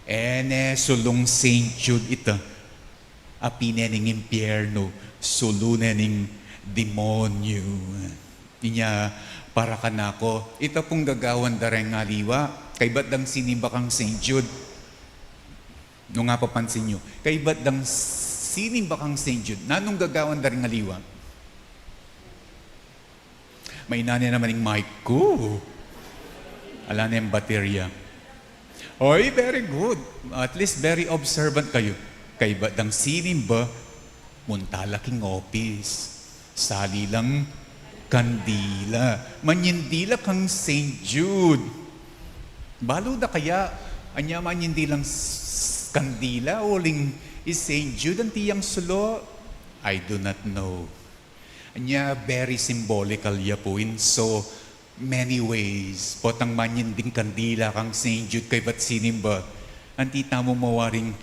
E ne sulung Saint Jude ita. Api ne ning impyernu, sulu ne ning demonyo. Inya, para kanaku, ita pung gagawan da reng aliwa, kaybat dang sinimba kang Saint Jude. Nung apapansin yu, kaybat dang sinimba kang Saint Jude, nanung gagawan da reng aliwa? Maina ne naman ing mic ku. Ala neng baterya. Oy, very good. At least very observant kayu. Kaybat dang sinimba, munta la king office. Sali lang kandila. Manyindila kang Saint Jude. Balu da kaya, anya manyindilang s-, kandila, uling i Saint Jude, anti yang sulu? I do not know. Anya, very symbolical ya pu in so many ways. Potang manyinding kandila kang Saint Jude kaybat sinimba, anti tamu mawaring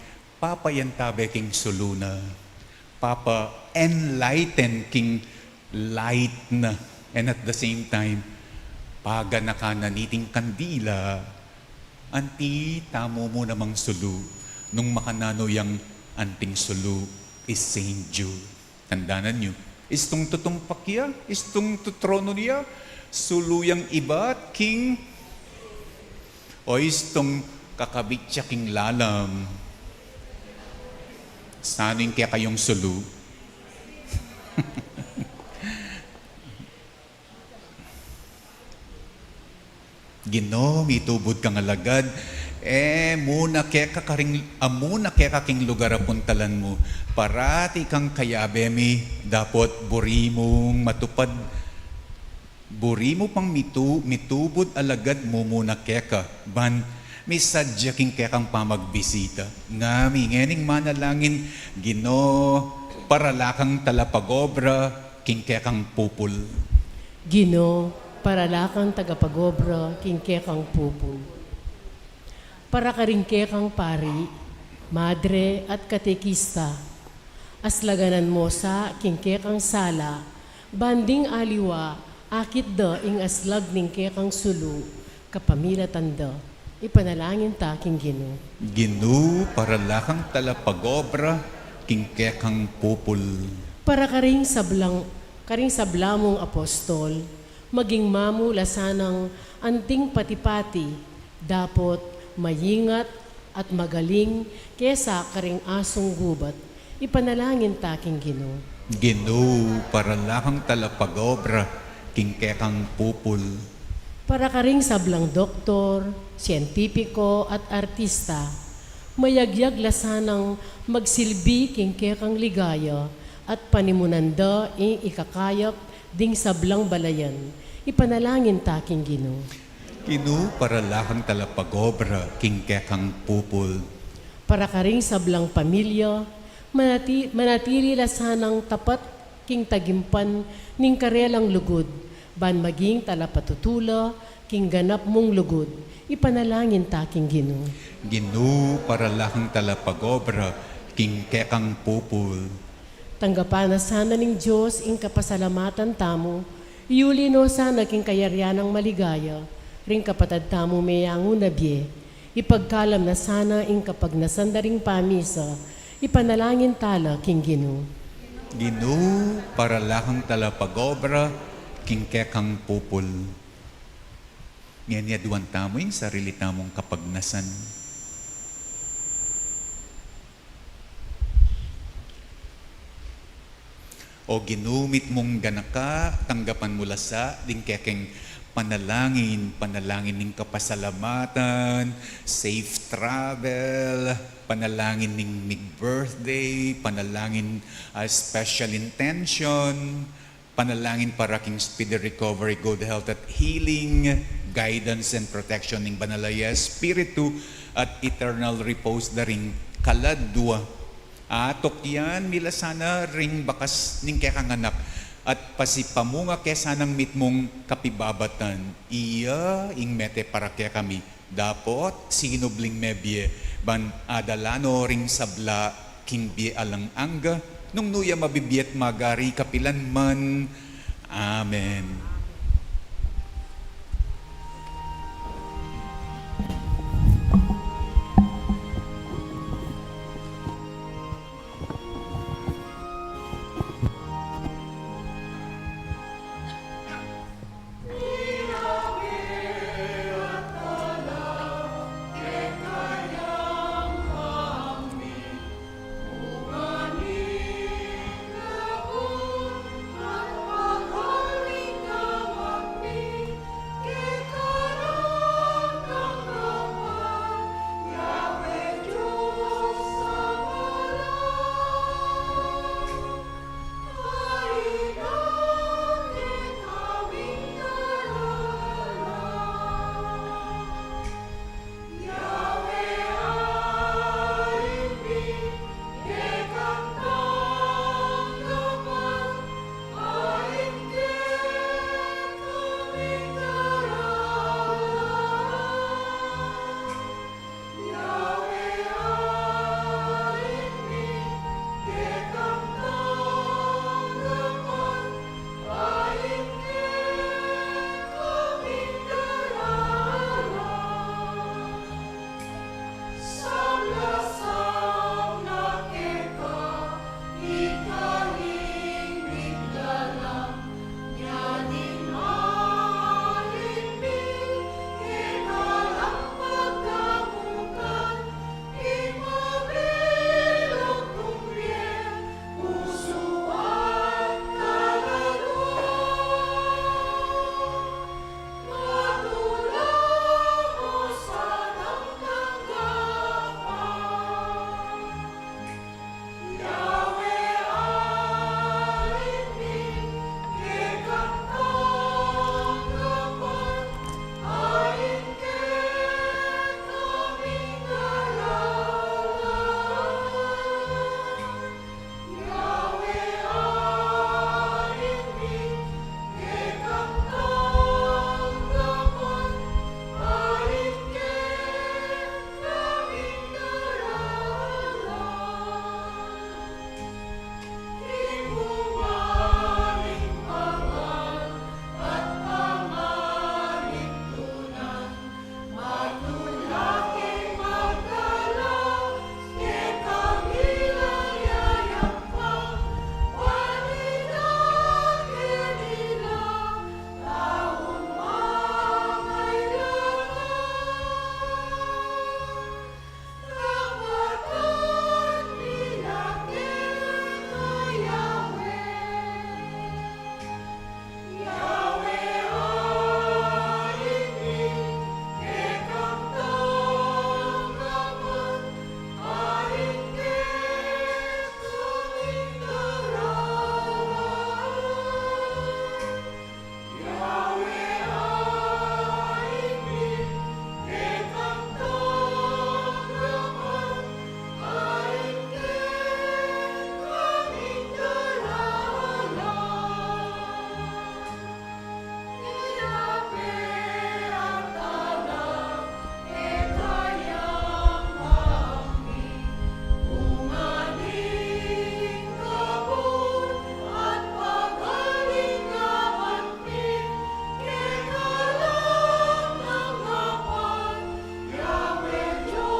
papayantabe king sulu na, papa-enlighten king light na, and at the same time, paganakan na niting kandila, anti tamu mu namang sulu, nung makananu yang anting sulu, i Saint Jude. Tandanan yu, istung tutumpak ya, istung tutronu ya, sulu yang ibat king, o istung kakabit ya king lalam. Sanu ing kekayung sulu? Ginu, mitubud kang alagad, e mu na keka karing, a mu na keka king lugar a puntalan mu. Parati kang kayabe mi, dapot buri mung matupad, buri mu pang mitu-, mitubud alagad mu mu na keka, ban misadya king kekang pamagbisita. Ngami ngening manalangin, Ginu, para la kang talapagobra king kekang pupul. Ginu, para la kang tagapagobra king kekang pupul. Para karing kekang pari, madre at katekista, aslaganan mo sa king kekang sala, ban ding aliwa akit da ing aslag ning kekang sulu, kapamilatan da. Ipanalangin ta king Ginu. Ginu, para la kang talapagobra king kekang pupul. Para karing sablang, karing sabla mung apostol, maging mamu la sanang anting pati-pati, dapot maingat at magaling kesa karing asung gubat. Ipanalangin ta king Ginu. Ginu, para la kang talapagobra king kekang pupul. Para karing sablang doktor, siyentipiko, at artista, Mayagyag la sanang magsilbi king kekang ligaya, at panimunan da ing ikakayap ding sablang balayan. Ipanalangin ta king Ginu. Ginu, para la kang talapag-obra king kekang pupul. Para karing sablang pamilya, manati-, manatili la sanang tapat king tagimpan ning karelang lugud, ban maging talapatutu la king ganap mung lugud. Ipanalangin ta king Ginu. Ginu, para la kang talapag-obra king kekang pupul. Tanggapan na sana ning Dios ing kapasalamatan tamu, iuli no sana king kayarian nang maligaya ring kapatad tamung meyangu na bie. Ipagkalam na sana ing kapagnasan da ring pamisa. Ipanalangin ta la king Ginu. Ginu, para la kang talapag-obra king kekang pupul. Ngeni aduan tamu ing sarili tamung kapagnasan. O Ginu, mitmung ganaka, tanggapan mu la sa ding kekeng panalangin, panalangin ning kapasalamatan, safe travel, panalangin ning mig-birthday, panalangin, ah, special intention, panalangin para king speedy recovery, good health at healing, guidance and protection ning Banal a Espiritu, at eternal repose da ring kaladua. Atukyan mi la sana ring bakas ning kekang anak, at pasipamunga ke sanang mitmung kapibabatan. Iya ing mete para kekami, dapot sinubling mebie, ban adala no ring sabla king bie alang angga, nung nu ya mabibie at magari kapilan man. Amen.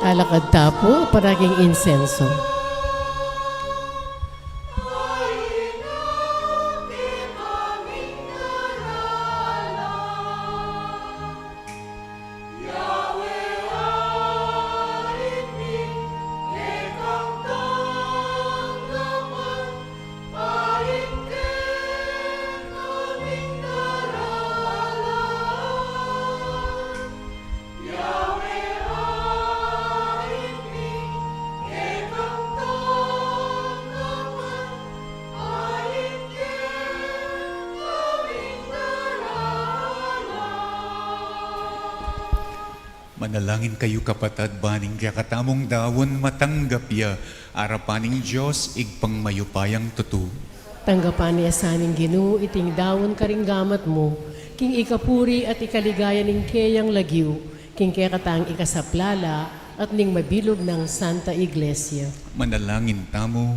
Alakad ta pu para king insenso. Manalangin kayu, kapatad, ban ing kekatamung daun matanggap ya arapan ning Dios Ibpang mayupayang tutu. Tanggapan na sa ning Ginu iting daun karing gamat mu, king ikapuri at ikaligaya ning keyang lagyu, king kekatang ikasaplala at ning mabilug nang Santa Iglesia. Manalangin tamu.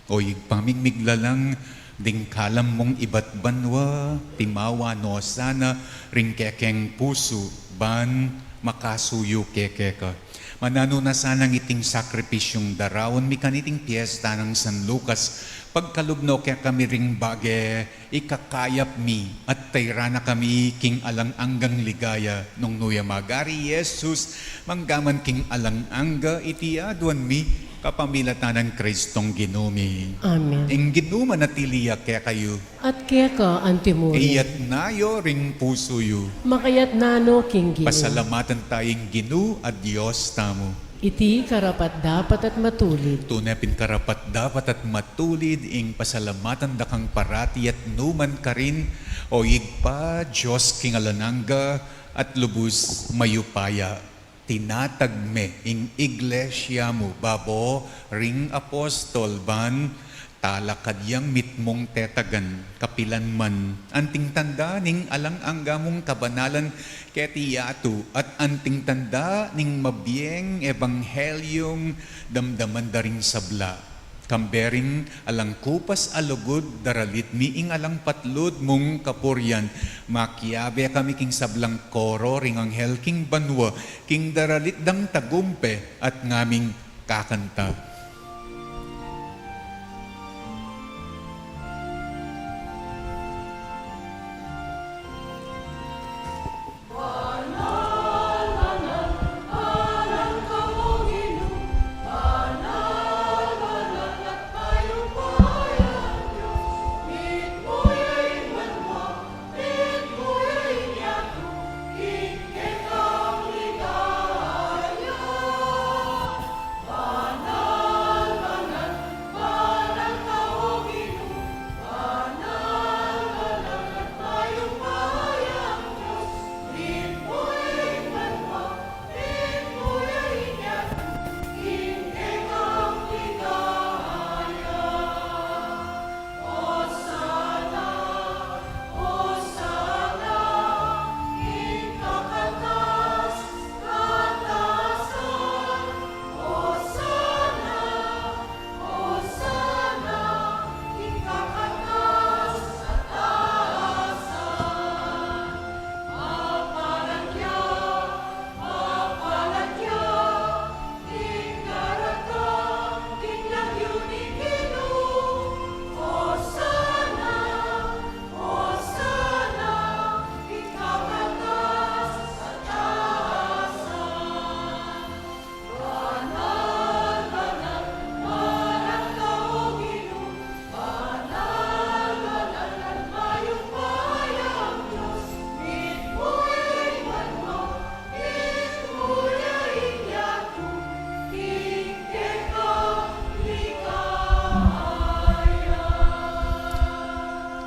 O Ibpa ming miglalang, ding kalam mung ibat banua, timawa no sana ring kekeng pusu, ban makasuyu keke ka. Mananu na sanang iting sakripisyung daraun mi kaniting piesta nang San Lucas, pagkalub no kekami ring bage ikakayap mi, at tayran na kami king alang anggang ligaya, nung nu ya magari Jesus, manggaman king alang angga. Iti aduan mi kapamilatan nang Kristong Ginu mi. Amen. Ing Ginu manatili ya kekayu. At keka antimurin. Iyatas yu ring pusu yu. Makayatas no king Ginu. Pasalamatan taya ing Ginu a Dios tamu. Iti karapat-dapat at matulid. Tune pin karapat-dapat at matulid ing pasalamatan da kang parati at nu man karin, O Ibpa, Dios king alang angga at lubus mayupaya. Tinatag me ing Iglesia mu babo ring apostol, ban talakad yang mitmung tetagan, kapilan man, anting tanda ning alang angga mung kabanalan keti yatu, at anting tanda ning mabieng ebanghelyung damdaman da ring sabla. Kambe ring alang kupas a lugud, daralit mi ing alang patlud mung kapurian. Makiabe kami king sablang koro ring anghel king banua, king daralit dang tagumpe at ngaming kakanta.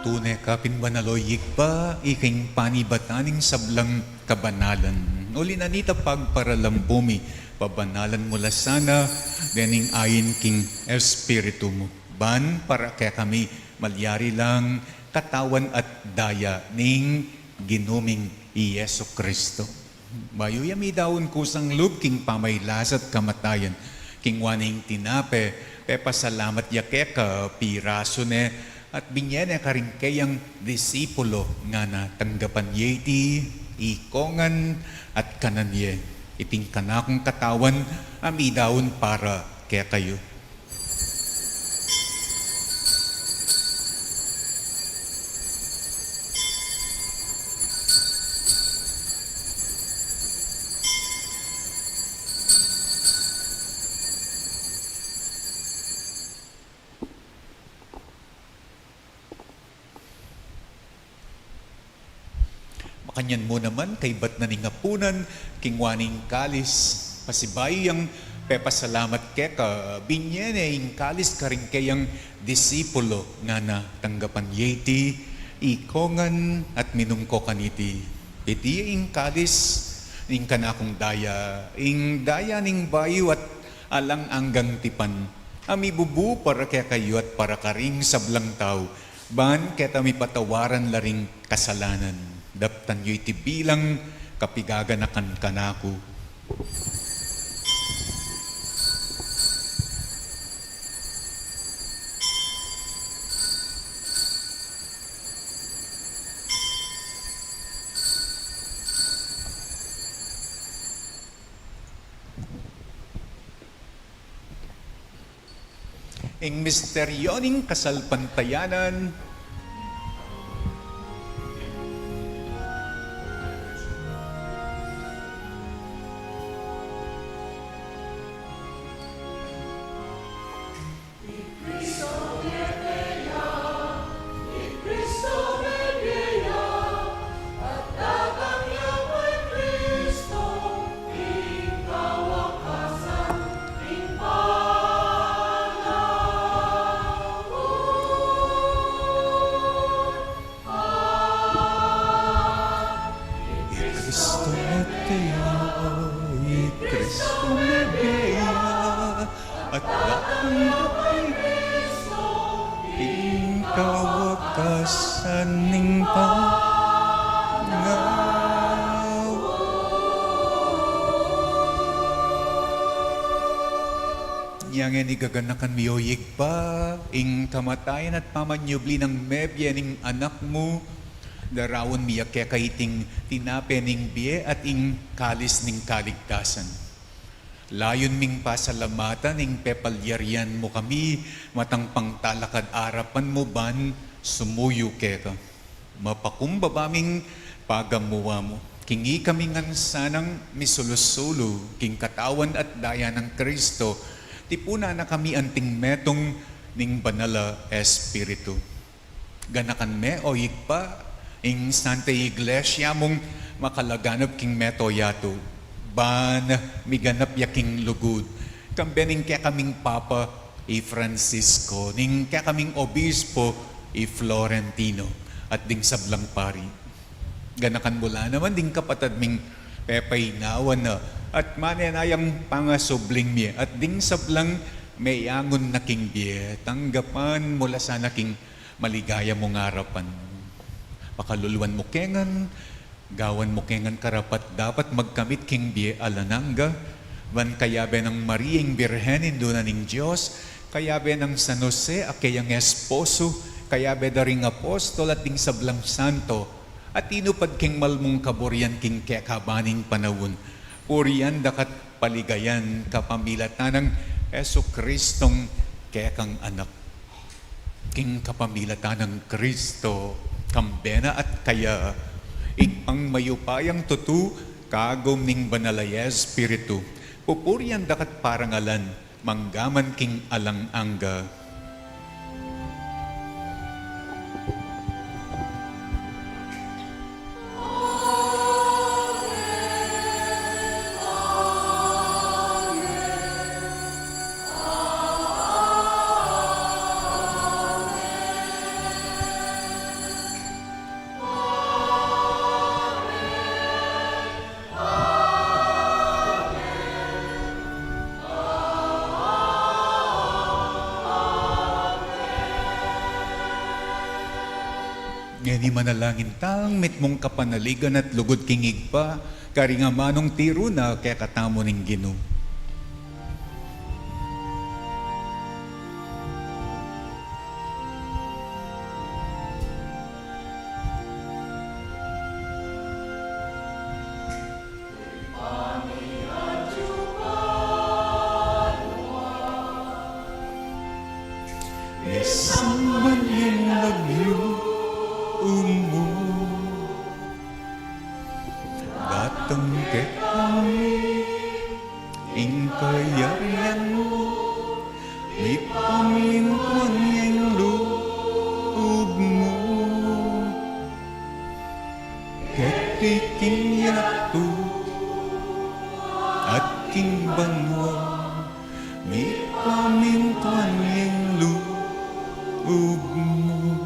Tune ka pin banal, o Ibpa, ika ing panibatan ning sablang kabanalan. Uli na nita pagparalampu mi, pabanalan mu la sana dening ain king Espiritu mu, ban para kekami malyari lang katawan at daya ning Ginu ming i Jesu Cristo. Bayu ya midaun kusang lub king pamailas at kamatayan, kinua ne ing tinape, pepasalamat ya keka, pirasu ne, at binye ne karing keyang disipulo, ngana: Tanggapan ye iti, ikongan, at kanan ye. Iting kanakung katawan a midaun para kekayu. Makanyan mu naman, kaybat na ning apunan, kingwa ne ing kalis, pasibayu yang pepasalamat keka, binye ne ing kalis karing keyang disipulo, ngana, tanggapan ye iti, ikongan at minum ko kaniti. Iti ing kalis ning kanakung daya, ing daya ning bayu at alang anggang tipan, a mibubu para kekayu at para karing sablang tau, ban keta mipatawaran la ring kasalanan. Daptan yu iti bilang kapigaganakan kanaku. Ing misteryo ning kasalpantayanan. I Kristo mete ya, i Kristo mete ya, at datang ya king kawakasan ning pangawa. Inya ngeni gaganakan mi, o Ibpa, ing kamatayan at pamanyubli nang mebie ning Anak mu, daraun mi ya keka iting tinape ning bie at ing kalis ning kaligtasan. Layun ming pasalamatan ing pepalyarian mu kami matang pangtalakad arapan mu ban sumuyu keka. Mapakumbaba ming pagamuan mu. King ikami ngan sanang misulu-sulu king katawan at daya nang Kristo, tipunan na kami anting metung ning Banal a Espiritu. Ganakan me, o Ibpa, ing Santa Iglesia mung makalaganap king mabilug a yatu, ban miganap ya king lugud, kambe ning kekaming Papa, i Francisco, ning kekaming Obispo, i Florentino, at ding sablang pari. Ganakan mu la naman ding kapatad ming pepaynawan na, at manenayang pangasubling mie, at ding sablang meyangun na king bie, tanggapan mu la sana king maligaya mung arapan. Pakaluluan mu ke ngan, gawan mu ke ngan karapat-dapat magkamit king bie alang angga, ban kayabe nang Maria ing Birhen, Indu na ning Dios, kayabe nang San Jose a keyang esposo, kayabe da ring apostol at ding sablang santo, a tinupad king malmung kaburian king kekaban ning panaun, purian daka at paligayan kapamilatan nang Jesucristong kekang Anak. King kapamilatan nang Kristo, kambe na at kaya, Ibpang mayupayang tutu, kagum ning Banal a Espiritu, pupurian daka at parangalan, manggaman king alang angga. Ngeni manalangin tang mitmung kapanaligan at lugud king Ibpa, karing amanung tiru na kekatamu ning Ginu. Tangke kami ing kayarian mu, mipamintuan ya ing lub mu. Keti king yatu at king banua, mipamintuan ya ing lub mu.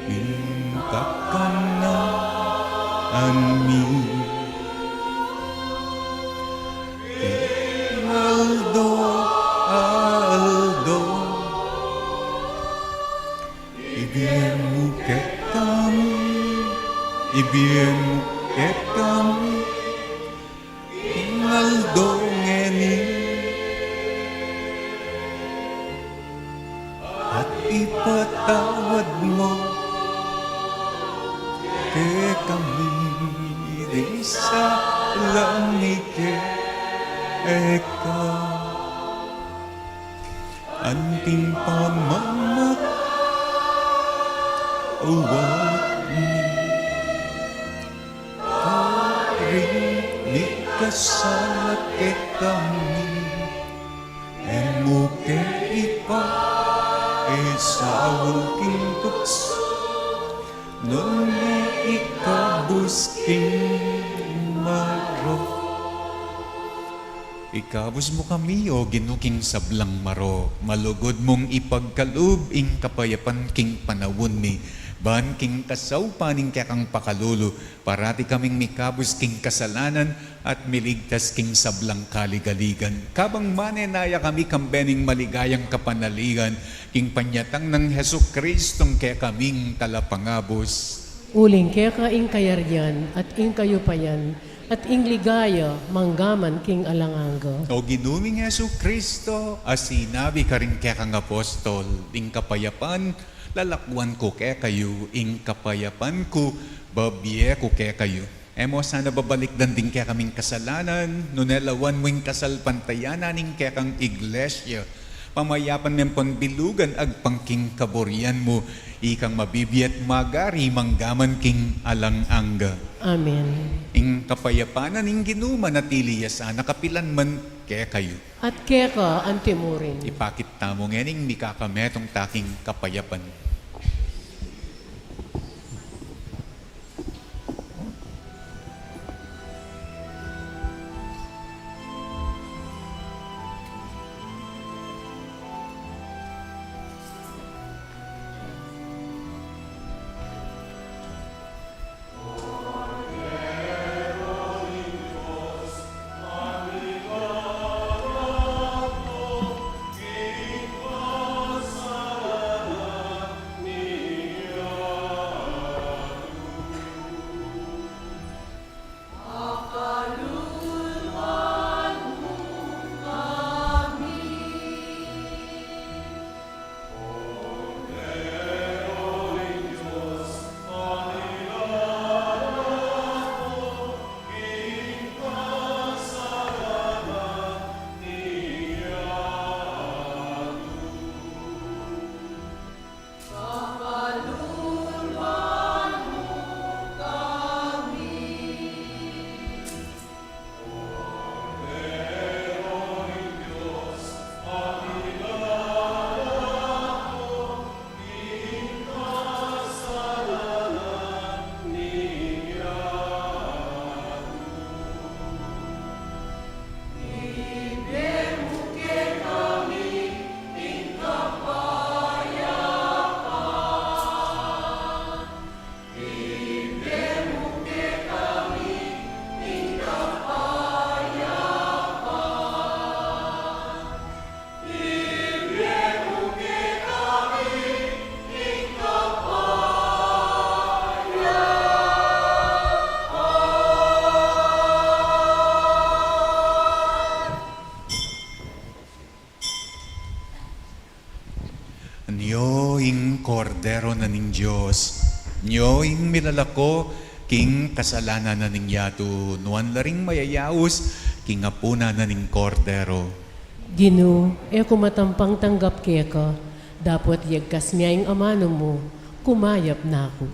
Ing kakanan mi king aldo-aldo, ibie mu kekami, ibie mu kekami king aldo ngeni, at ipatawad mu kekami ding sala mi keka, anting pamamatawad mi karing mikasala kekami. E mu ke ipaisaul king tuksu, nune ikabus king marok. Ikabus mu kami, O Ginu, king sablang marok. Malugud mung ipagkalub ing kapayapan king panaun mi, ban king kasaupan ning kekang pakalulu, parati kaming mikabus king kasalanan at miligtas king sablang kaligaligan. Kabang manenaya kami kambe ning maligayang kapanaligan king panyatang nang Jesucristong kekaming Talapangabus. Uling keka ing kayarian at ing kayupayan at ing ligaya manggaman king alang angga. O Ginu ming Jesucristo, a sinabi karing kekang apostol, ing kapayapan lalakwan ku kekayu, ing kapayapan ku babie ku kekayu. E mu sana babalikdan ding kekaming kasalanan, nune lawan mu ing kasalpantayanan ning kekang iglesia. Pamayapan me ampon bilugan agpang king kaburian mu, ikang mabibie at magari manggaman king alang angga. Amen. Ing kapayapan na ning Ginu manatili ya sana kapilan man kekayu. At keka antimurin. Ipakit tamu ngening mikakametung ta king kapayapan. Nyo ing Kordero na ning Dios, nyo ing milalako king kasalanan na ning yatu, nuan la ring mayayaus king apunan na ning Kordero. Ginu, e ku matampang tanggap keka, dapot yagkas me ing amanu mu, kumayap na ku.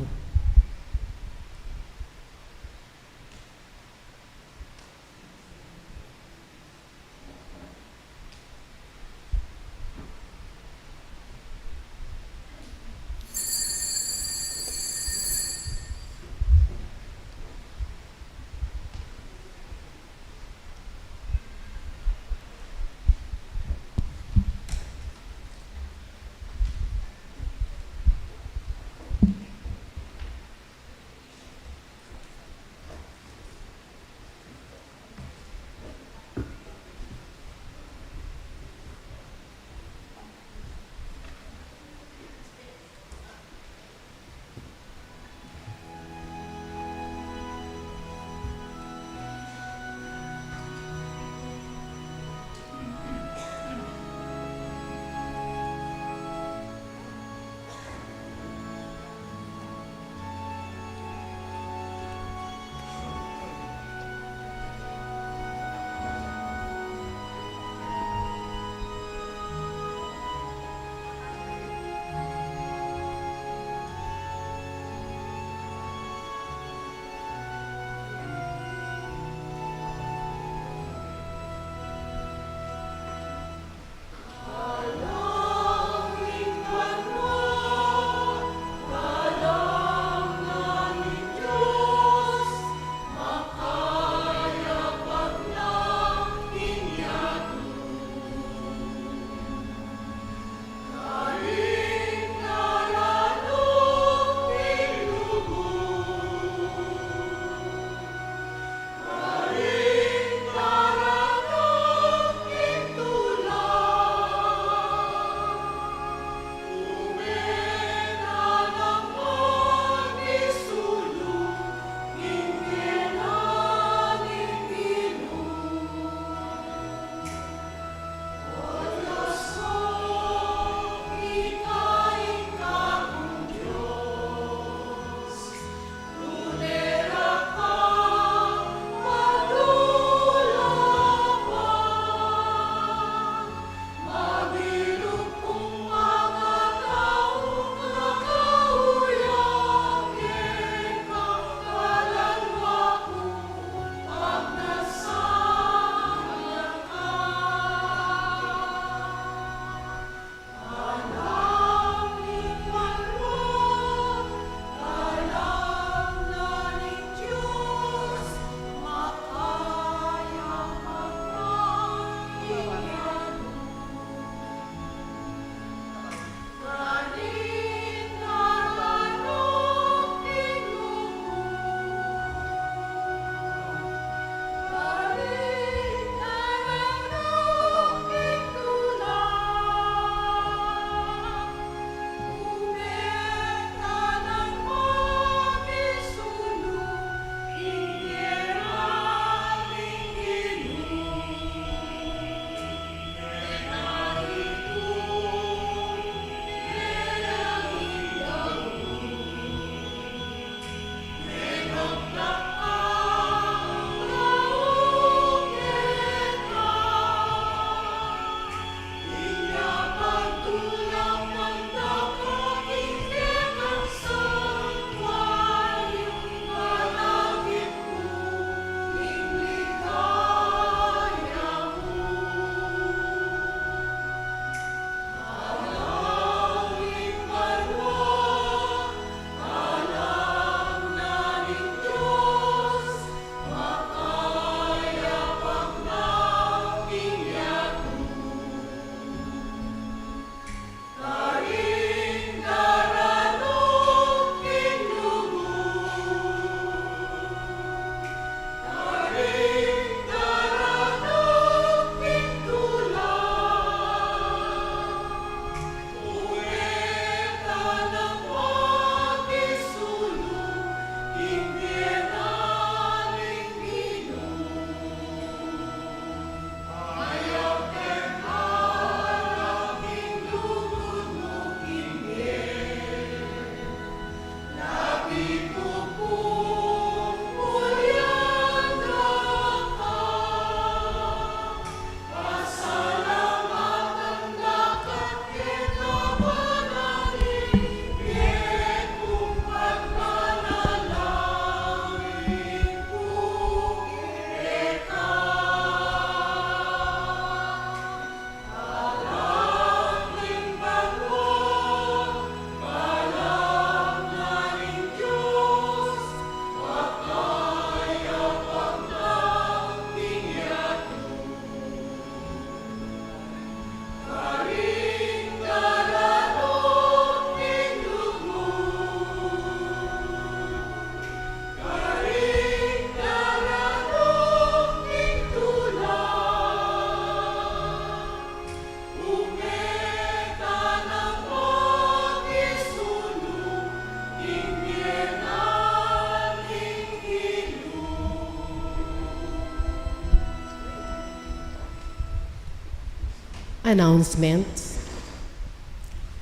Announcements.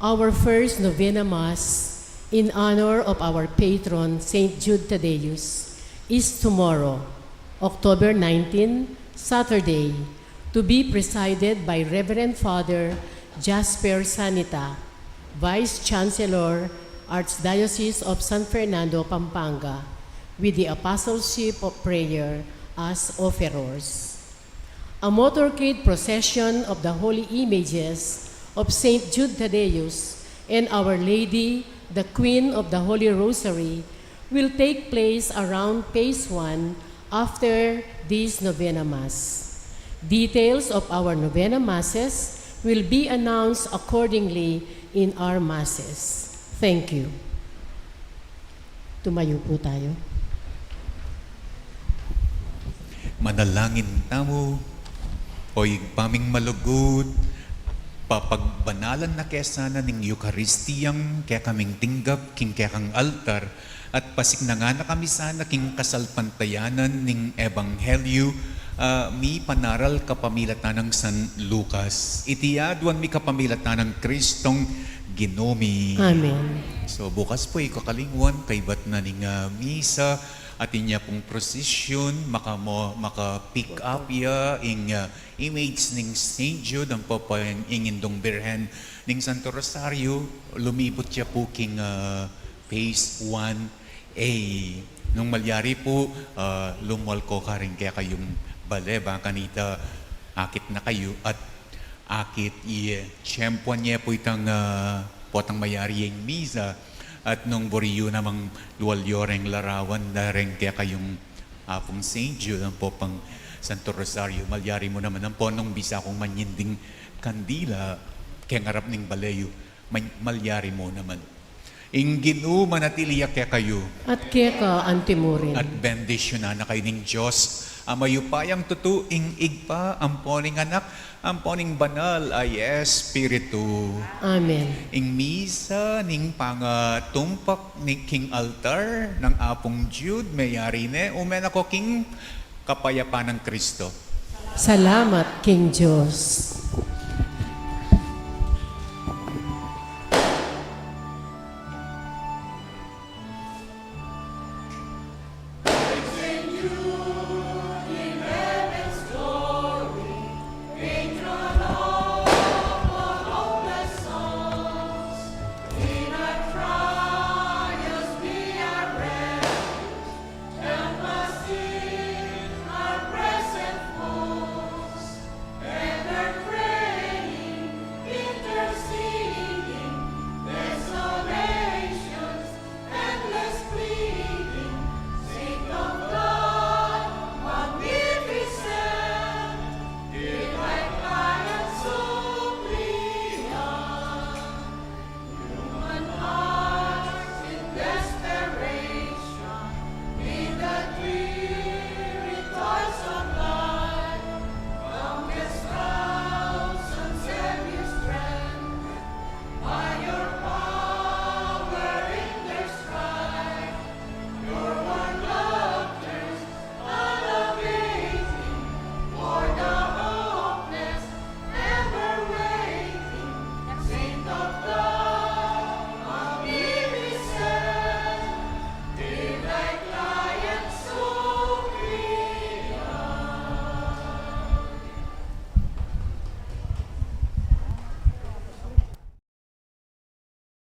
Our first novena mass in honor of our patron, Saint Jude Thaddeus, is tomorrow, October nineteen, Saturday, to be presided by Reverend Father Jasper Sanita, Vice Chancellor, Archdiocese of San Fernando, Pampanga, with the Apostleship of Prayer as offerers. A motorcade procession of the holy images of Saint Jude Thaddeus and Our Lady, the Queen of the Holy Rosary, will take place around Phase one after this novena mass. Details of our novena masses will be announced accordingly in our masses. Thank you. Tumayo po tayo. Manalangin tamu. O Ibpa ming malugud, papagbanalan na ke sana ning Eukaristiyang kekaming tinggap king kekang altar, at pasiknangan na kami sana king kasalpantayanan ning Ebanghelyu, ah, mipanaral kapamilatan nang San Lucas. Iti aduan mi kapamilatan nang Kristong Ginu mi. Amen. So, bukas pu, e ko kakalingwan, kaybat na ning, ah, misa, atin ya pung procession, maka-, mo-, maka-pick up ya ing, ah, image ning Saint Jude, ampo pa ing, ing Indung Birhen ning Santo Rosario, lumibut ya pu king, ah, Phase one A. Nung malyari pu, ah, lumwal ko karin kekayung bale, ba kanita akit na kayu at akit ye. Tiyempuan ye pu itang, ah, potang mayari ing misa at nung buri yu namang luwal yu reng larawan da reng kekayung Apung Saint Jude, ampo pang Santo Rosario, malyari mu naman, ampo nung bisa kung manyinding kandila kengarap ning bale yu, man-, malyari mu naman. Ing Ginu manatili ya kekayu. At keka antimurin. At bendisyunan na kayu ning Dios a mayupayang tutu, ing Ibpa, ampo ning Anak, ampo ning Banal a Espiritu. Amen. Ing misa ning pangatumpak ning king altar nang Apung Jude meyari ne. Ume na ko king kapayapan nang Kristo. Salamat king Dios.